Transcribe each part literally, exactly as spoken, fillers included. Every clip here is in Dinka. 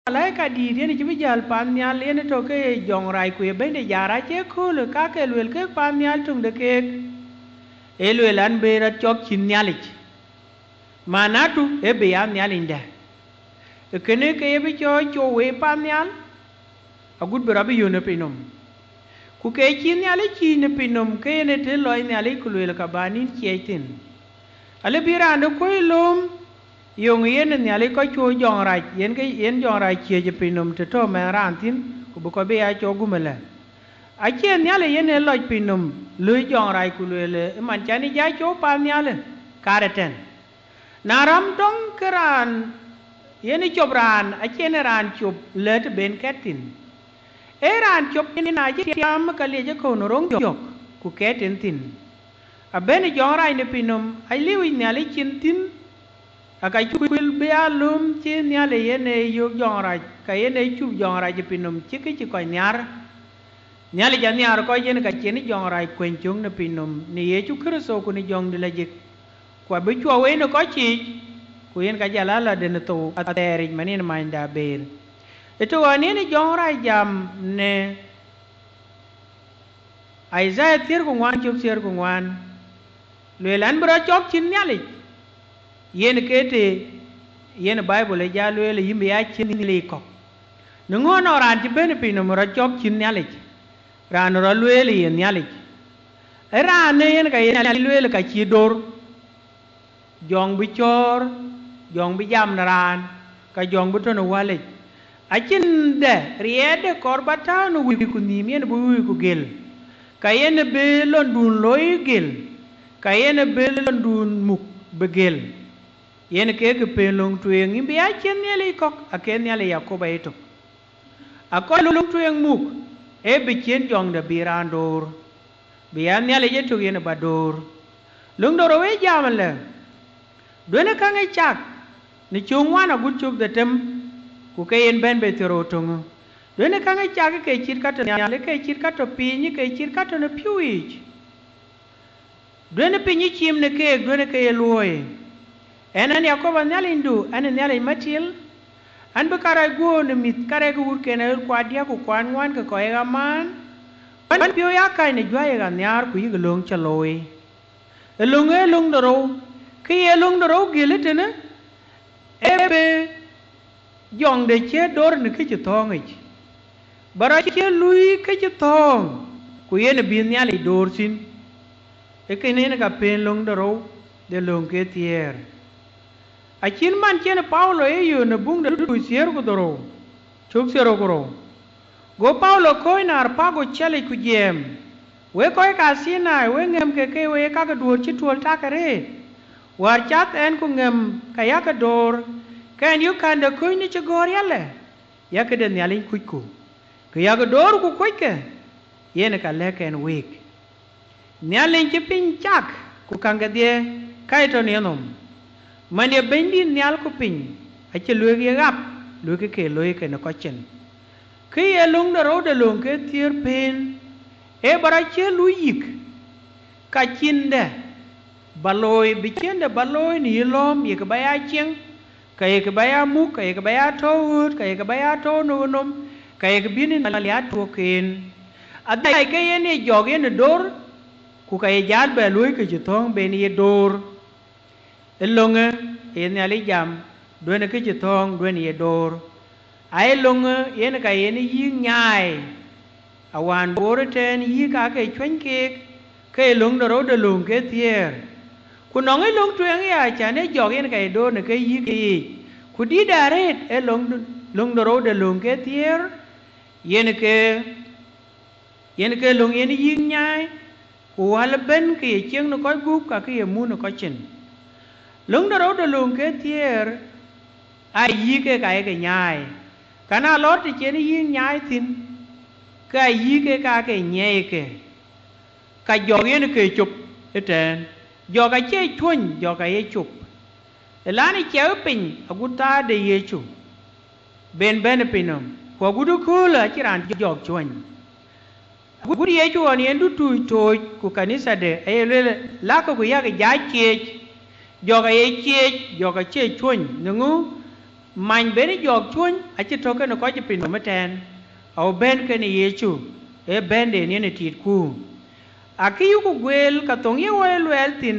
malaika dïït yen cï bï jäl paannhial, yen ë tök ke ye jɔŋrac ku ye bɛ̈ny de jɔŋrac, acie köölë ka ke lueel kek paannhial töŋ de keek, ee lueel an, bï rɔt cɔk cïn Nhialic. Manatu, ee bï ya Nhialic dɛ̈. Ee kënë ke ye bï cɔɔc cop wei paannhial, agut bï rɔt bï yök në pinynhom. Ku ke cï Nhialic cïï në pinynhom, ke yen ë të lɔc Nhialic ku lueel ka bä nïn ciɛɛc thïn. Alë bï raan de kuöc lööm, yöŋ yen ë Nhialic kɔc cuö jɔŋrac, yen ke, yen jɔŋrac ciëëc ë pinynhom të tɔ̈ mɛnh raan thïn, ku bï kɔc bï ya cɔk gum ëlë. Acie Nhialic yen ë lɔc pinynhom, lööc jɔŋrac ku lueel, ë man cän ë ja cop paannhial ë, kaar ëtɛ̈n. Na räm dɔ̈ŋ ke raan yen ë cop raan, acïn ë raan cop lɛ̈t ben kɛt thïn. Ee raan cop yen acï tiam ke liec ë kɔ̈u në roŋ jɔ̈k, ku kɛt en thïn. Abɛ̈n ë jɔŋrac në pinynhom, aliu Nhialic cin thïn, aka cuk kuel bï aa lööm cï Nhialic yen ë yök jɔŋrac, ka yen ë cup jɔŋrac ë pinynhom cï kë cï kɔc nhiaar. Nhialic anhiaar kɔc yen ka cïn jɔŋrac kuëny cök në pinynhom në Yecu Kërtho ku në jɔŋdït lajik, ku abï cuɔ wei në kɔc yiic, ku yen ka jɔl a la den thou athɛɛric man yen manyda ber. Ë të ɣɔn yen jɔŋrac jam në Ithaya thiëër ku ŋuan cök thiëër ku ŋuan, lueel an, bï rɔt cɔk cïn Nhialic, yen ke të yen Baibul ë jal lueel, yïn bï ya cïn Nhialic kɔ̈k. Në ŋö nɔŋ raan cï bɛ̈n ë pinynhom rɔt cɔk cïn Nhialic, raan rɔt lueel ë ye Nhialic? Ë raan ë yen ka ye Nhialic lueel ka cï door. Jɔŋ bï cɔɔr, jɔŋ bï jam në raan, ka jɔŋ bï tɔ̈ në wälic. Acïn dɛ̈ riɛɛt de kɔɔr bä tääu në wëiku nhïïm yen bï wëiku gël, ka yen bï lɔndun looi gël, ka yen bï lɔndun muk bï gël. Yen kek ë pën löŋ tueŋ, yïn bï ya cïn Nhialic kɔ̈k, ake Nhialic Yakoba yetök. Akɔc löŋ tueŋ muk, ee bï ciën jɔŋdɛ̈ bï raan door, bï ya Nhialic yetök yen ë bä door. Löŋ de rou ë jam ëlë, duënë käŋ ë cak në cök ŋuan agut cök dhetem, ku ke yen bɛ̈n bei thiërrou töŋë. Duënë käŋ ë cak ke cït ka tɔ̈ nhial, ke cït ka tɔ̈ piny, ke cït ka tɔ̈ në pïu yiic. Duënë piny ë cim në keek, duënë ke ye luööi. Ɣɛn, ɣɛn Yakoba Nhialicdu, ɣɛn ë Nhialic matil, ɣɛn bï karɛc guöör në mïth, karɛc ke wurken aɣet kuat diäk ku kuat ŋuan ke kɔc ɣa maan, ɣɛn piööc aa kac në juäi ë ɣa nhiaar ku yïk löŋ cä looi. Ë löŋ ee löŋ de rou, kë ye löŋ de rou gël ë tënë, ee bï jɔŋde cie door në kë cï thɔ̈ɔ̈ŋ yic, bä rɔt cie luui kë cï thɔ̈ɔ̈ŋ, ku yen bï Nhialic door thïn. Ee kënë yen ka pën löŋ de rou de lööŋ ke thiëër. Acït man cïn Paulo ye yöök në buŋ de Tuuc thiëër ku dhorou, cök thiërrou ku rou. Go Paulo kɔ̈ɔ̈c në Areopago ciɛlic ku jiɛɛm, wek kɔc ke Athinai, wek ŋɛmkë ke we ye käk duöör cï tuöl tak arëët, wäär cath ɣɛn ku ŋɛm ka yakë door, ke ɣɛn yök kän de kööc në cï gɔ̈ɔ̈r yalë, yakë de Nhialic kucku, ke yakë door ku kuöckë, yen ka lɛ̈k ɣɛn week. Nhialic cï piny cak ku käŋ kedhie ka ye tɔ̈ në yenhom, man ye Bɛ̈nydït nhial ku piny, acï luëëk ye ɣap, luëëk ke looi ke në kɔc cin. Kë ye löŋ de rou de lööŋ ke thiëër pën, ee bä rɔt cie luui yïk, ka cin dɛ̈ bä looi, bï cin dɛ̈ bä looi në yï lɔ̈ɔ̈m, ye kë bä ya cieŋ, ka ye kë bä ya muk, ka ye kë bä ya tɔ̈u ɣööt, ka ye kë bä ya tɔ̈u në ɣönom, ka ye kë bï Nhialic aa tuɔ̈k en. Adhil ke yen ye jɔk yen ë door, ku ka ye jäl bɛ luöi kë cï thɔ̈ɔ̈ŋ ben ye door. Ë löŋë ë ye Nhialic jam, duënë kë cï thɔ̈ɔ̈ŋ duënë ye door. Aye löŋë yen ka yen yïk nyaai, awään boor ëtɛ̈ɛ̈n yïk aake cuëny keek, ke ye löŋ de rou de lööŋ ke thiëër. Ku nɔŋ ë löŋ tueŋ aya, cän ë jɔk yen ka ye door në ke yïk ke yiic, ku dïït arëët ë löŋ, löŋ de rou de lööŋ ke thiëër, yen ke, yen ke löŋ yen yïk nyaai, ku wäl ëbɛ̈n ke ye cieŋ në kɔc gup, ka ke ye muk në kɔc cin. Löŋ de rou de lööŋ ke thiëër, aa yïk ke ka ye ke nyaai, ka na lɔ̈ɔ̈r të cïn yïk nyaai thïn, ke aa yïk ke ka ke nyiɛɛi ke, ka jɔk yen ke cop ëtɛ̈ɛ̈n, jɔk acie cuöny, jɔk aye cop. Ëlan ë ciɛk piny agut thaar de Yecu ben bɛ̈n ë pinynhom, ku agut ëköölë acïn raan jɔk cuöny. Agut Yecu ɣɔn yen dutuuc tooc ku kanithade, aye lueel, lakë ku yak jac cieec, jɔk aye cieec, jɔk acie cuöny. Në ŋö? Many ben jɔɔk cuɔny acï tɔ̈ kenë kɔc ë pinynhom ëtɛ̈ɛ̈n, awu bɛ̈n kenë Yecu, ee bɛ̈nden yen ë tiitku. Akë yïku guëël, ka thoŋ ye wɔ ë luɛɛl thïn,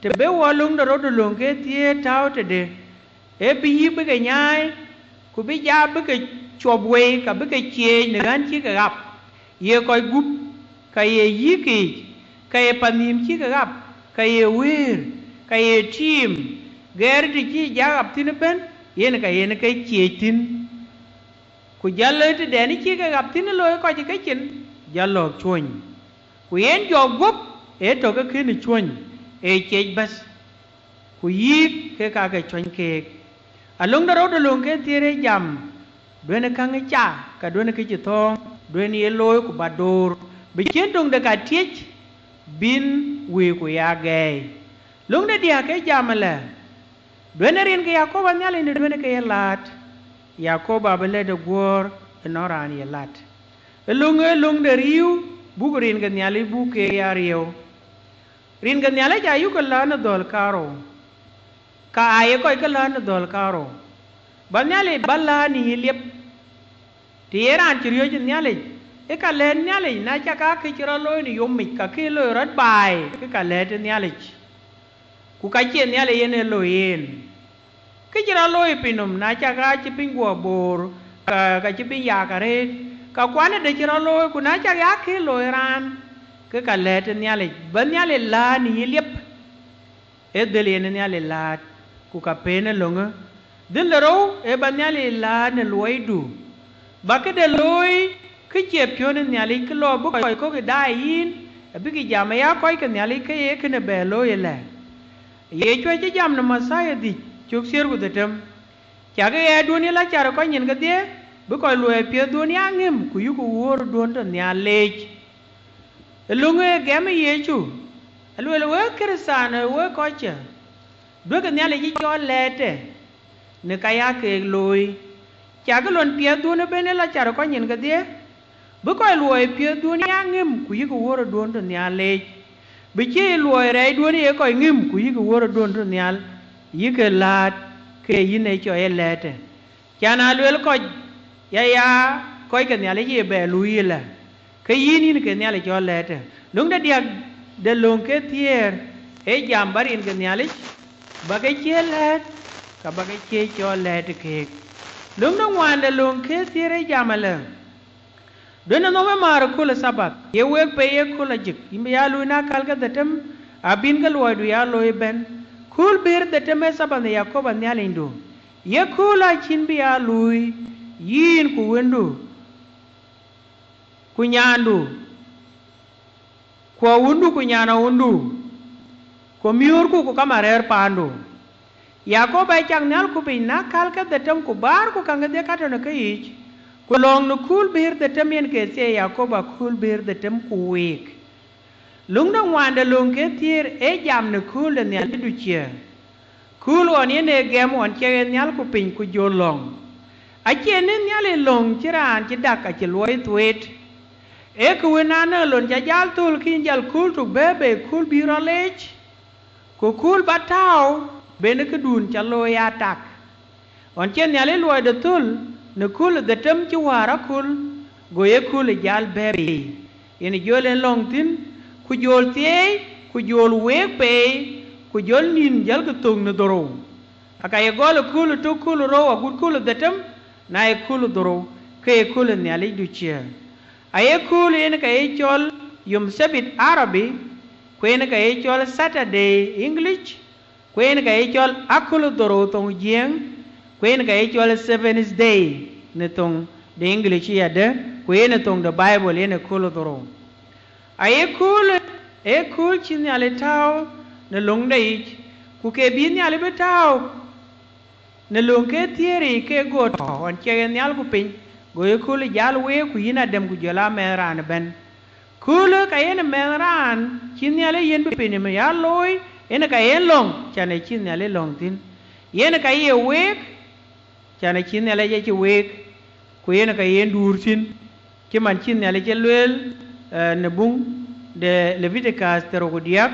të be wɔ löŋ de rou de löŋ ke thiëër tääu tëde, ee bï yï bï ke nyaai, ku bï ja bï ke cuɔp wei, ka bï ke cieec në ɣän cï ke ɣap, ye kɔc gup, ka ye yïkiic, ka ye panhïïm cï ke ɣap, ka ye wëër, ka ye tiim, gɛɛr të cï ja ɣap thïn ëbɛ̈n, yen ka yen ke cieec thïn. Ku jɔl loi tëdɛn cï ke ɣap thïn ë looi kɔc ë kecin, jɔl lɔ̈ɔ̈k cuɔny. Ku yen jɔɔk guɔ̈p ee tɔ̈ ke kënë cuɔny, ee ciec bɛ̈th, ku yïk ke ka ke cuɔny keek. Alöŋ de rou de löŋ ke thiëër ee jam, duënë käŋ ë ca, ka duënë kë cï thɔ̈ɔ̈ŋ, duënë ye looi ku ba door, bï ciën töŋ de ka tiëc, bïn wëëku ya gɛɛi. Löŋ de diäk ke jam ëlë, duënë rin ke Yakoba Nhialic në duënë ke ye laat, Yakoba abï lɛ̈t ë guɔ̈ɔ̈r ënɔɔnë raan ye lat. Ë löŋ ee löŋ de riëëu, buk rin ke Nhialic buk ke ya riëëu. Rin ke Nhialic ayuk ke lääu në dhɔ̈l karou, ka aa ye kɔc ke lääu në dhɔ̈l karou, ba Nhialic ba lääu në yï liep. Të ye raan cï riɔ̈ɔ̈c ë Nhialic, ë ka lɛ̈ɛ̈t Nhialic, na cak aa kë cï rɔt looi në yom yic, ka kë loi rɔt baai, ke ka lɛ̈ɛ̈t ë Nhialic. Ku ka cie Nhialic yen ë loi yen. Kë cï rɔt looi ë pinynhom, na cak aa cï piny guɔ boor, ka, ka cï piny yak arëët, ka kuan ëdë cï rɔt looi, ku na cak aa kë looi raan, ke ka lɛ̈ɛ̈t ë Nhialic, ba Nhialic lääu në yï liep. Ee dhël yen ë Nhialic läät, ku ka pëën ë löŋë. Dhël de rou ee ba Nhialic läät në luɔidu, ba këde looi kë cie piɔ̈n ë Nhialic, kë lɔ bï kɔc kɔ̈k ë daai yïn, abïkï jam aya kɔc ke Nhialic ke ye kënë bɛ looi ëlë. Yecu acï jam në Mathayo dhïc cök thiëër ku dhetem, cakï ɣɛɛrduön ye la car ë kɔc nyin kedhie, bï kɔc luɔi piɛthduön ya ŋëm, ku yïkï Wuöörduön tɔ̈ nhial leec. Ë löŋ ee gɛm ë Yecu, alueel, wek Krïthian, wek kɔc cë, duëkï Nhialic ë cɔl lɛɛtë në ka ya keek looi, cakï lon piɛthduön ëbën ë la car ë kɔc nyin kedhie, bï kɔc luɔi piɛthduön ya ŋëm, ku yïkï Wuöörduön tɔ̈ nhial leec, bï cïï luɔi rɛɛcduön ye kɔc ŋëm, ku yïkï Wuöörduön tɔ̈ nhial, yïkï läät, ke yïn ë cɔl ye lɛɛtë. Can aa lueel kɔc, ya ya kɔc ke Nhialic ye bɛ luui ëlë, ke yïn yïn ke Nhialic cɔl lɛɛtë. Löŋ de diäk de löŋ ke thiëër ee jam ba rin ke Nhialic, ba ke cie lɛɛt, ka ba ke cie cɔl lɛɛtë keek. Löŋ de ŋuan de löŋ ke thiëër ee jam ëlë, duënë nhom ë määr ë kööl ë Thabath, ye week pei ye kööl ajik, yïn bï ya luui në akäl ke dhetem, abïn ke luɔidu ya looi ëbɛ̈n. Kööl bëër dhetem ee Thabath në Yakoba Nhialicdu, ye kööl acïn bï ya luui, yïn ku wëndu, ku nyandu, ku awundu ku nyan awundu, ku miöörku ku kaman rɛ̈ɛ̈r paandu. Yakoba ë cak nhial ku piny në akäl ke dhetem ku bäär ku käŋ kedhie ka tɔ̈ në keyiic, ku lɔ̈ŋ në kööl bëër dhetem yen ke thieei Yakoba kööl bëër dhetem ku week. Löŋ de ŋuan de löŋ ke thiëër ee jam në kööl de Nhialicdu cië. Kööl ɣɔn yen ee gɛm ɣɔn cï ɣet nhial ku piny ku jɔl lɔ̈ŋ. Acie në Nhialic lɔ̈ŋ cï raan cï dak acï luɔi thueet. Ee kë wën, na nɔŋ lon ca jal thöl, ke yïn jal kööl tök bɛ̈ɛ̈i bei, kööl bï rɔt leec, ku kööl ba tääu ben ë këdun ca looi aa tak. Ɣɔn cï Nhialic luɔide thöl në kööl ë dhetem cï wäär aköl, go ye kööl ë jal bɛ̈ɛ̈i bei, yen ë jɔl en lɔ̈ŋ thïn, ku jɔl thieei, ku jɔl week pei, ku jɔl nïn jälkï thök në dhorou. Aka ye gɔl ë kööl ë tök, kööl ë rou agut kööl ë dhetem, na ye kööl ë dhorou, ke ye kööl ë Nhialicdu cië. Aye kööl yen ka ye cɔl Yom Thabit Arabi, ku yen ka ye cɔl Saturday English, ku yen ka ye cɔl aköl ë dhorou thoŋ Jiëëŋ, ku yen ka ye cɔl Seventh Day në thoŋ de English yadë, ku yen ë thoŋ de Bible yen ë kööl ë dhorou. Aye kööl, ee kööl cï Nhialic tääu në löŋde yic, ku ke bï Nhialic bï tääu në löŋ ke thiëër yic, ke go tɔ̈ ɣɔn cï ɣet nhial ku piny, go ye kööl jal week ku yïn Adam ku jɔl aa mɛnh raan ëbɛ̈n. Kööl ka yen ë mɛnh raan cï Nhialic yiën bï piny ëmën ya looi, yen ka yen lɔ̈ŋ, can ë cï Nhialic lɔ̈ŋ thïn. Yen ka ye week, can ë cï Nhialic acï week, ku yen ka yen duur thïn, cï man cï Nhialic e lueel, eh, në buŋ de Leviticus thiërrou ku diäk,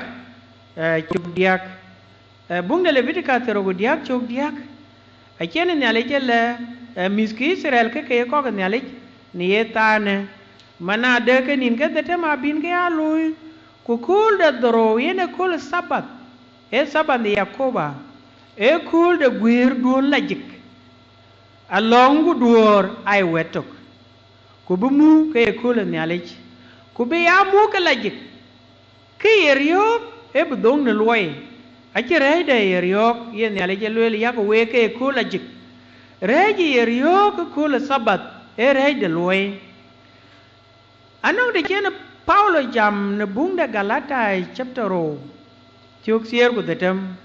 eh, cök diäk. Eh, buŋ de Leviticus thiërrou ku diäk, cök diäk, Acïn Nhialic ë lɛ̈k, eh, mïth ke Yithriɛl ke ke ye kɔc ke Nhialic në ye thaanë, man adë ke nïn ke dhetem abïn ke ya luui, ku kööl de dhorou yen ë kööl Thabath, ee Thabath de Yakoba, ee kööl de guiëërduön lajik, alɔŋ ku duöör aa ye wɛ̈t tök, ku bï muk ke ye kööl ë Nhialic, ku bï ya muk ke lajik. Kë ye riɔ̈ɔ̈k ee bï dhoŋ në luɔi, acïn rɛ̈ɛ̈cde ye riɔ̈ɔ̈k, ye Nhialic ë lueel, yak week ke ye kööl lajik. Rɛ̈ɛ̈c ye riɔ̈ɔ̈k ë kööl ë Thabath ee rɛ̈ɛ̈c de luɔi. Anɔŋ të cïn Paulo jam në buŋ de Galatai chapter rou, cök thiëër ku dhetem.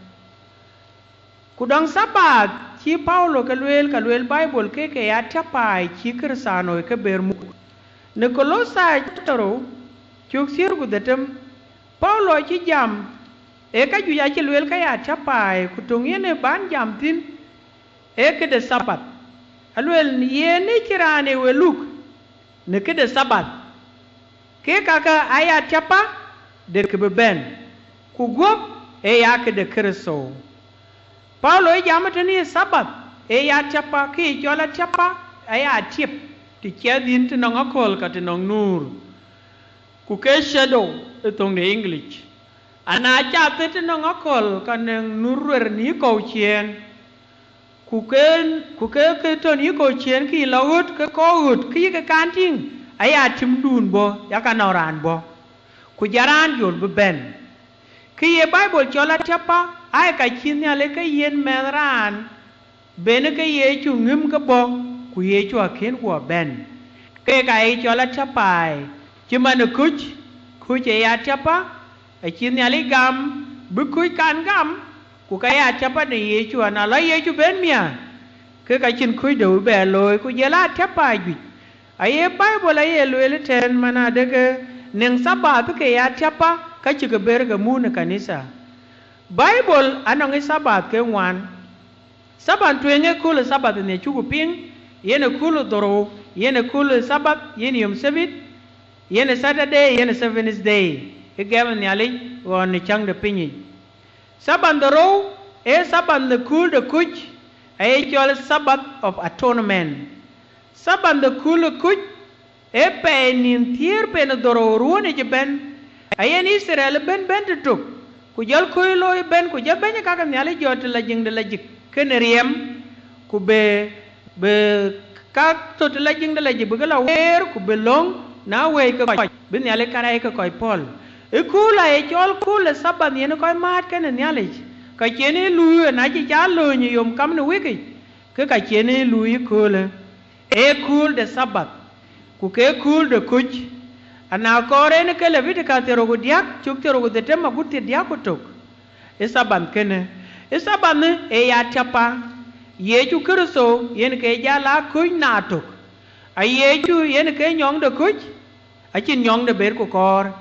Ku dɔŋ Thabath cï Paulo ke lueel, ka lueel Baibul ke ke ya tiapai cï Kërthianoi ke ber muk. Në Kolothai chapter rou, cök thiëër ku dhetem, Paulo acï jam, ee kajuëc acï lueel ka ya tiapai, ku töŋ yen ë ban jam thïn, ee këde Thabath. Alueel, yen ë cï raan ë we luk në këde Thabath, ke kakë aya tiapa de kë bï bɛ̈n, ku guöp ee ya këde Kërtho. Paulo ë jam ë tënë ye Thabath ee ya tiapa, kë ye cɔl atiapa aya tiep, të ciɛth yïn të nɔŋ aköl ka të nɔŋ nuur, ku ke shadow ë thoŋ de English. Ana cath ë të nɔŋ aköl ka nɔŋ nuur ruer në yï kɔ̈u ciëën, ku ke, ku ke, ke tɔ̈ në yï kɔ̈u ciëën, kë yï lɔ ɣöt, ke kɔ̈u ɣöt, kë yï ke kan tïŋ, aya tïmdun bɔ̈, yak anɔŋ raan bɔ̈, ku jɔ raan jol bï bɛ̈n. Kë ye Baibul cɔl atiapa, aa ye ka cï Nhialic ke yiën mɛnh raan, ben ke Yecu ŋïm ke bɔ̈, ku Yecu akën guɔ bɛ̈n. Keek aa ye cɔl atiapai, cï man ë kuc, kuc ee ya tiapa, acï Nhialic gam bï kuc kan gam, ku ka ya tiapa në Yecu, ana lɔ Yecu ben miäk, ke ka cïn kuc dɛ̈ bï bɛ looi, ku jɔl aa tiapai juëc. Aye Baibul aye lueel ëtɛ̈ɛ̈n, man adë ke nɔŋ Thabath ke ya tiapa, ka cï ke ber ke muk në kanitha. Baibul anɔŋ ë Thabath ke ŋuan. Thabath tueŋ ee kööl ë Thabath në cuk piŋ, yen ë kööl ë dhorou, yen ë kööl ë Thabath, yen yom Thabit, yen ë Saturday, yen ë Seventh Day, ë gɛm Nhialic ɣɔn në cäŋ de piny yic. Thabath de rou ee Thabath në kööl de kuc, aye cɔl Sabbath of Atonement. Thabath de kööl ë kuc ee pɛɛi nïn thiëër pen ë dhorou ruɔ̈ɔ̈n yic ëbɛ̈n, ayen Yithriɛl ëbɛ̈n bɛ̈n tëtök, ku jɔl kööi looi ëbɛ̈n, ku jɔ bɛ̈ny ë ka ke Nhialic jɔt të la jiŋ de la jik kenë riɛm, ku bï, bï ka tɔ̈ të la jiŋ de la jik bï ke la weer, ku bï löŋ në awëi ke kɔc, bï Nhialic karɛc ke kɔc pɔ̈l. Ë kööl aye cɔl kööl ë Thabath yen kɔc määt kenë Nhialic, ka cïn ë luui, na cï ca lööny ë yom kam në wikic, ke ka cïn ë luui ë köölë. Ee kööl de Thabath, ku ke kööl de kuc. Ana kɔɔr en ke Levitika thiërrou ku diäk, cök thiërrou ku dhetem agut thiërdiäk ku tök. Ë Thabath kënë, ë Thabath ë ya tiapa. Yecu Kërtho yen ke jal aa kuc na tök. A Yecu yen ke nyɔŋ de kuc, acïn nyɔŋ de ber ku kɔɔr.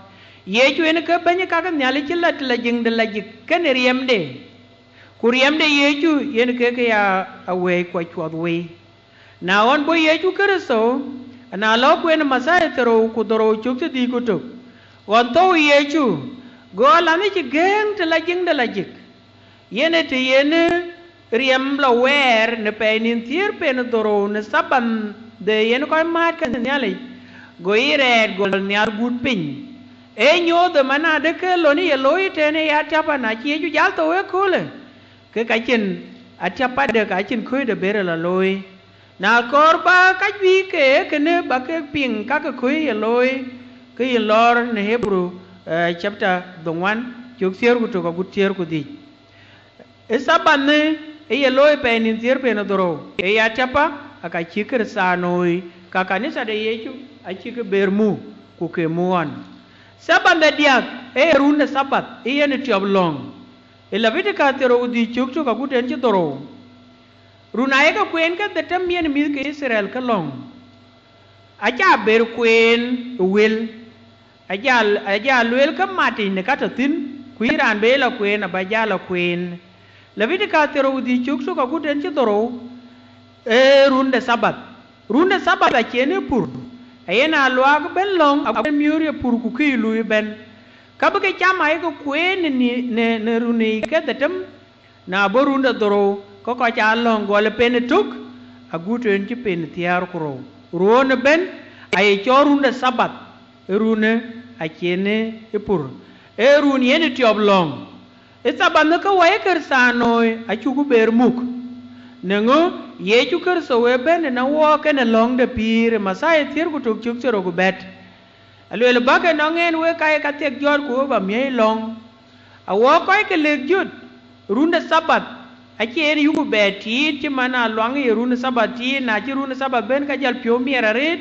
Yecu yen ke bɛ̈ny ka ke Nhialic cï la të la jiŋ de la jik kenë riɛmde. Ku riɛmde Yecu yen ke ke ya awëi kuɔc cuɔth wei. Na ɣɔn bɔ̈ Yecu Kërtho, na lɔ kueen Mathayo thiërrou ku dhorou cök thiërdhïc ku tök, ɣɔn thou Yecu, go alanh cï gëëŋ të la jiŋ de la jik. Yen ë të yen riɛm lɔ wɛɛr në pɛɛi nïn thiëër pen dhorou në Thabath de yen kɔc määt ke Nhialic, go yï rɛɛt gɔl nhial gut piny. Ee nyooth ë man adë ke lon ye looi tënë ya tiapa, na cï Yecu jal thou ëköölë, ke ka cïn atiapa de ka cïn kuc de ber la looi. Na kɔɔr ba ka juëc ke ee kënë ba ke piŋ ka ke kuc ye looi, ke yïn lɔɔr në Hebrew, eh, chapter dhoŋuan, cök thiëër ku tök agut thiëër ku dhïc. Ë Thabath në ë ye looi pɛɛi nïn thiëër pen dhorou, ë ya tiapa, aka cï Kërthianoi ka kanitha de Yecu acï ke ber muk, ku ke muk ɣɔn. Thabath de diäk ë ye run de Thabath, ë yen ë tiɔp lɔ̈ŋ. Ë Levitika thiërrou ku dhïc cök tök agut en cï dhorou. Run ayeke kueen ke dhetem yen mïth ke Yithriɛl ke lɔ̈ŋ. Aca ber kueen ë wël, aja, aja lueel ke matic në ka tɔ̈ thïn, ku yïn raan be la kueen aba ja la kueen. Levitika thiërrou ku dhïc cök tök agut en cï dhorou, ee run de Thabath. Run de Thabath acïn ë pur, ayen aa luaak ëbɛ̈n lɔ̈ŋ, agut miöör ye pur ku kë ye luui ëbɛ̈n. Ka bï ke cam ayeke kueen në, në, në run ë ke dhetem, na bɔ̈ run de dhorou, ke kɔc aa lɔ̈ŋ gɔl ë pen ë tök, agut en cï pen thiäär ku rou. Ruɔ̈ɔ̈n ëbën aye cɔl run de Thabath, ë run ë acïn ë pur, ee run yen ë tiɔp lɔ̈ŋ. Ë Thabath në ke wɔ ye Kërthanoi acuk ber muk. Në ŋö? Yecu Kërtho ë bɛ̈n ënɔŋ wɔɔk kenë lɔ̈ŋ de pïïr, ë Mathayo thiëër ku tök cök thiërrou ku bɛ̈t. Alueel, bäk ënɔŋ en wek ka ye ka thiek jɔt, ku we bä miëëc lɔ̈ŋ. Awɔɔk kɔc ke lëk jöt, run de Thabath acie en yuku bɛ tiit, cï man aa luaŋ ye run de Thabath tiit, na cï run de Thabath bɛ̈n, ka jɔl piɔ̈u miɛt arëët,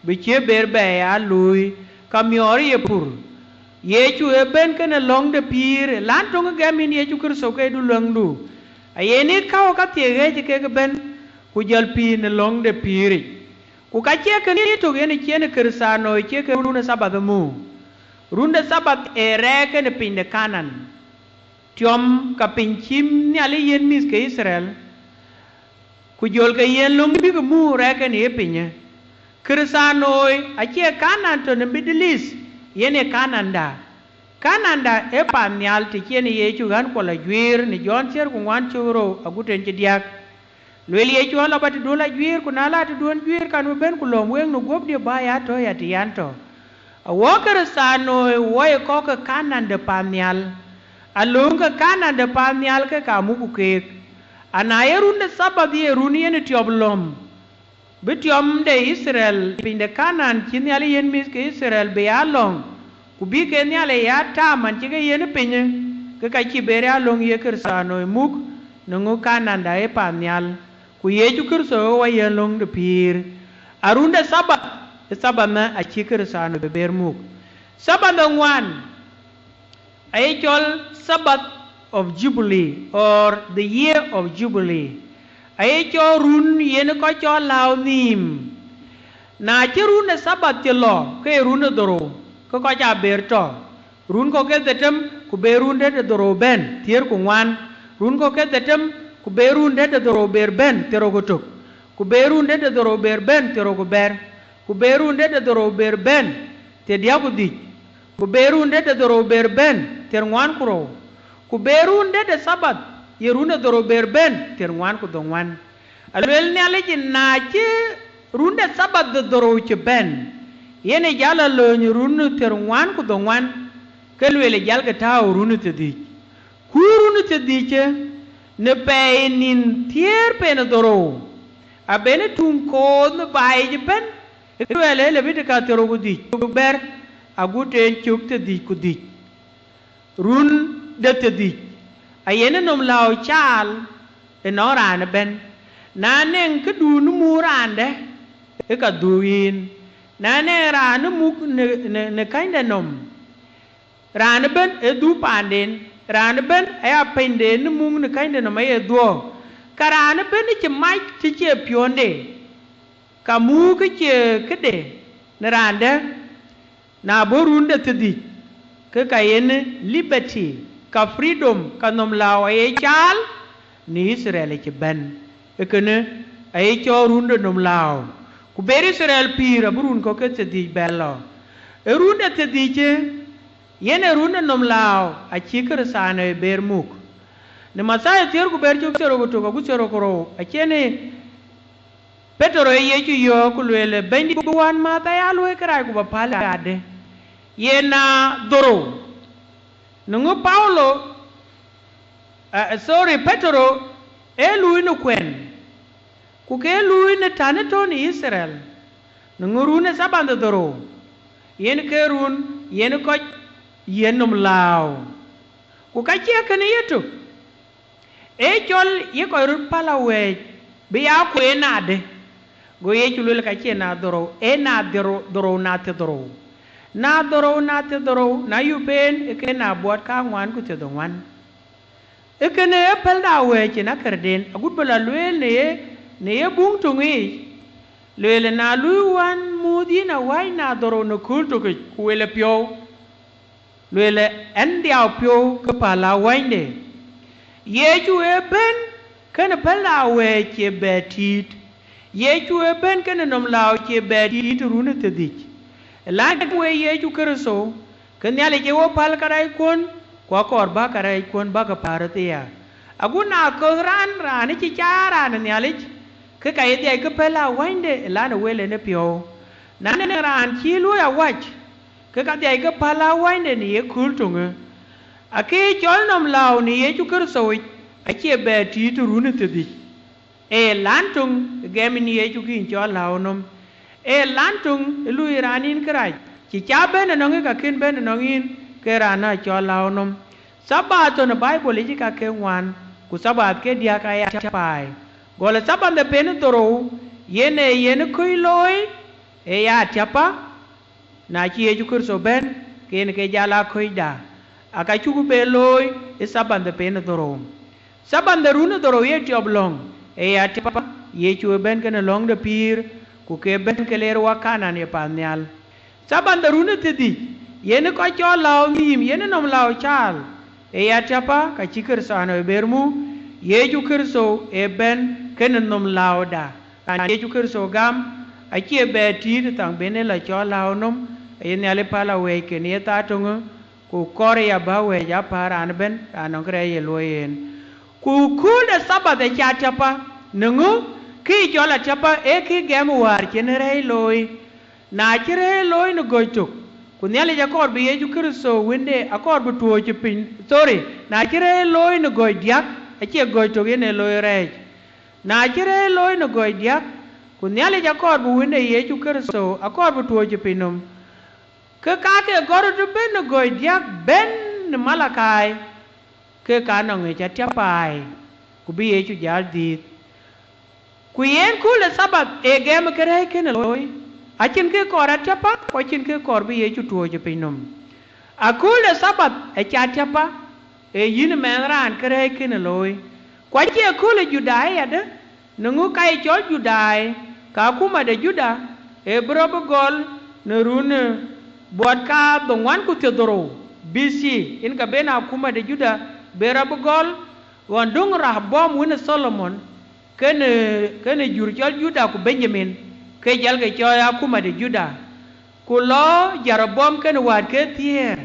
bï cïï ber bɛ ya looi, ka miɔɔr ye pur. Yecu ë bɛ̈n kenë lɔ̈ŋ de pïïr, lan töŋ ë gɛm yïn Yecu Kërtho ke du luäŋdu. Aye nït käu ka thiek ɣɛ̈ɛ̈c kek ëbɛ̈n, ku jɔl pïïr në lɔ̈ŋ de pïïric. Ku ka cie kënë tök yen ë cïn Kërthanoi cie ke run ë Thabath ë muk. Run de Thabath ee rɛɛk kenë piny de Kanaan, tiɔm ka piny cï Nhialic yiën mïth ke Yithriɛl, ku jɔlkë yiën löŋ bïk muk rɛɛk kenë ye pinyë. Kërthanoi acie Kanaan tɔ̈ në Middle East, yen ee Kanaanda. Kanaanda ee paannhial të cïn Yecu ɣän kuɔ lɔ juiir në Jɔn thiëër ku ŋuan cök rou agut en cï diäk. Lueel Yecu, ala bä tëduön la juiir, ku na la tëduön juiir, kan bï bɛ̈n ku lɔ̈ɔ̈m week në guöpdiɛ̈ bä ya tɔ̈ ya të yan tɔ̈. Awɔk Kërthanoi wɔ ye kɔc ke Kanaan de paannhial, alööŋ ke Kanaan de paannhial ke ka mukku keek. Ana ye run de Thabath ye run yen ë tiɔp lɔ̈ŋ, bï tiɔm de Yithriɛl, piny de Kanaan cï Nhialic yiën mïth ke Yithriɛl, bï ya lɔ̈ŋ, ku bï ke Nhialic ya taam man cï ke yiën ë pinyë, ke ka cïï ber ya lɔ̈ŋ ye Kërthanoi muk, në ŋö Kanaanda ee paannhial, ku Yecu Kërtho ë wɔ yiën lɔ̈ŋ de pïïr. A run de Thabath, ë Thabath në acï Kërthanoi bï ber muk. Thabath de ŋuan, aye cɔl Sabbath of Jubilee or the year of Jubilee. Aye cɔl run yen kɔc cɔl lääu nhïïm. Na cï run ë Sabbath cï lɔ, ke ye run ë dhorou, ke kɔc aa ber tɔ̈. Run kɔ̈k ke dhetem, ku be run dɛ̈t ë dhorou bɛ̈n, thiëër ku ŋuan. Run kɔ̈k ke dhetem, ku be run dɛ̈t ë dhorou ber bɛ̈n, thiërrou ku tök. Ku be run dɛ̈t ë dhorou ber bɛ̈n, thiërrou ku bɛ̈t. Ku be run dɛ̈t ë dhorou ber bɛ̈n, thiërdiäk ku dhïc. Ku be run dɛ̈t ë dhorou ber bɛ̈n, thiërŋuan ku rou. Ku be run dɛ̈t ë Thabath ye run ë dhorou ber bɛ̈n, thiërŋuan ku dhoŋuan. Alueel Nhialic, na cï run de Thabath de dhorou cï bɛ̈n, yen ë jäl alööny run thiërŋuan ku dhoŋuan, ke lueel ë jälkë tääu run ë thiërdhïc. Ku run ë thiërdhïcë, në pɛɛi nïn thiëër pen ë dhorou, aben ë tuŋ kooth në baai yic ëbɛ̈n, ë luɛɛl ë Levitika thiërrou ku dhïc ku bɛ̈t, agut en cök thiërdhïc ku dhïc. Run de thiërdhïc, ayen ë nɔm lääu caal ënɔɔn raan ëbɛ̈n. Na nɛŋ këdun muk raandë, ë ka dhuk yïn. Na nɛŋ raan ë muk në, në, në käny de nɔm, raan ëbɛ̈n ë dhuk paanden, raan ëbɛ̈n aya pɛ̈nyden ë muk në käny de nɔm aye dhuɔ̈k. Ka raan ëbɛ̈n ë cï mac të cie piɔ̈nde, ka muk ë cie këde në raandë, na bɔ̈ run de thiërdhïc, ke ka yen liberty, ka freedom, ka nɔm lääu aye caal në Yithriɛl ë cï bɛ̈n. Ee kënë aye cɔl run de nɔm lääu. Ku ber Yithriɛl pïïr abï run kɔ̈k ke thiërdhïc bɛ lɔ. Ë run de thiërdhïcë, yen ë run de nɔm lääu acï Kërthanoi ber muk. Në Mathayo thiëër ku bɛ̈t cök thiërrou ku tök agut thiërrou ku rou, acïn ë Petero ë Yecu yɔ̈ɔ̈k ku lueel, Bɛ̈nydït, bï wänmäth aya luɔ̈i kërac ku bä päl adë? Yen aa dhorou. Në ŋö Paulo, ah, sorry, Petero ee luui në kuɛ̈n, ku ke luui në tän ë tɔ̈ në Yithriɛl, në ŋö run ë Thabath de dhorou, yen ke run yen kɔc yiën nɔm lääu. Ku ka cie kënë yetök, ee cɔl ye kɔc röt päl awɛ̈ɛ̈c bï ya kueen nadë? Go Yecu lueel, ka cie na dhorou, ee na dhorou, dhorou na thiërdhorou. Na dhorou na thiërdhorou, na yup en, ee ke na buɔɔt kaŋuan ku thiërdhoŋuan. Ee kënë ee päl de awɛ̈ɛ̈c cïn akërden, agut bï lɔ lueel në ye, në ye buŋ töŋ yiic, lueel, na luui wänmuuth yïn awäc na dhorou në kööl tökic, ku wel ë piɔ̈u. Lueel, ɣɛn dhiau piɔ̈u ke päl awänyde. Yecu ë bɛ̈n kënë päl awɛ̈ɛ̈c cie bɛ tiit. Yecu ë bɛ̈n kënë nɔm lääu cie bɛ tiit run ë thiërdhïc. Ë lan we Yecu Kërtho, ke Nhialic ë wo päl karɛckuɔn, ku akɔɔr bä karɛckuɔn bäkë päl röt aya. Agut na köth raan, raan ë cï caa raan ë Nhialic, ke ka ye dhiac ke päl awänyde ë lan ë wël en ë piɔ̈u. Na nɔŋ raan cï luɔi awäc, ke ka dhiac ke päl awänyde në ye kööl töŋë. Akë cɔl nɔm lääu në Yecu Kërtho yic acie bɛ tiit të run ë thiërdhïc. Ee lan töŋ ë gɛm yïn Yecu kï yïn cɔl lääu nɔm. Ee lan töŋ ë luui raan yïn kërac, cï caa bɛ̈n ënɔŋ yïn ka kën bɛ̈n ënɔŋ yïn, ke raan ë cɔl lääu nɔm. Thabath tɔ̈ në Baibol yic ka ke ŋuan, ku Thabath ke diäk aya tiapai. Gɔl ë Thabath de pen ë dhorou, yen ee yen ë köc looi, ee ya tiapa. Na cï Yecu Kërtho bɛ̈n, ke yen ke jal aa köcda, aka cuk be looi ë Thabath de pen ë dhorou. Thabath de run ë dhorou ye tiɔp lɔ̈ŋ, ee ya tiapa. Yecu ë bɛ̈n kenë lɔ̈ŋ de pïïr, ku ke bɛ̈n ke leer wak Kanaan ye paannhial. Thabath de run ë thiërdhïc, yen ë kɔc cɔl lääu nhïïm, yen ë nɔm lääu caal, ee ya tiapa, ka cï Kërthiano ë ber mu. Yecu Kërtho ë bɛ̈n kenë nɔm lääuda. Raan Yecu Kërtho gam acie bɛ tiit thaŋ ben ë la cɔl lääu nɔm, aye Nhialic päl awɛɛc kën ye thaa töŋë, ku kɔɔr ya bä wɛɛc aa päl raan ëbɛ̈n, raan nɔŋ kërɛɛc ye luɔi en. Ku kööl de Thabath acie atiapa, në ŋö kë cɔl atiapa ee kë gɛm wäär cïn rɛɛc looi. Na cï rɛɛc looi në gɔ̈c tök, ku Nhialic akɔɔr bï Yecu Kërtho wënde akɔɔr bï tuɔɔc ë piny, thori, na cï rɛɛc looi në gɔ̈c diäk, acie gɔ̈c tök yen ee looi rɛɛc. Na cï rɛɛc looi në gɔ̈c diäk, ku Nhialic akɔɔr bï wënde Yecu Kërtho akɔɔr bï tuɔɔc ë piny nɔm, ke ka ke gɔ̈t röt ëbɛ̈n në gɔ̈c diäk bɛ̈n në Malakai, ke ka nɔŋ ë ca tiapai, ku bï Yecu jäl dhiëëth. Ku yen kööl ë Thabath ee gɛm kërɛɛc kënë looi, acïn kë kɔɔr atiapa, ku acïn kë kɔɔr bï Yecu tuɔɔc ë piny nɔm. Akööl de Thabath acie atiapa, ee yïn mɛnh raan kërɛɛc kënë looi. Ku acie kööl ë Judai ayadäŋ, në ŋö ka ye cɔl Judai, ka akuma de Juda ee bï rɔt bï gɔl në run ë buɔt kadhoŋuan ku thiërdhorou B C, yen ka ben akuma de Juda bï rɔt bï gɔl, ɣɔn döŋ Rehoboam wën ë Tholomon, kenë, kenë jur cɔl Juda ku Benjamin, ke jɔlkï cɔɔl akuma de Juda. Ku lɔ Jeroboam kenë wäätke thiëër,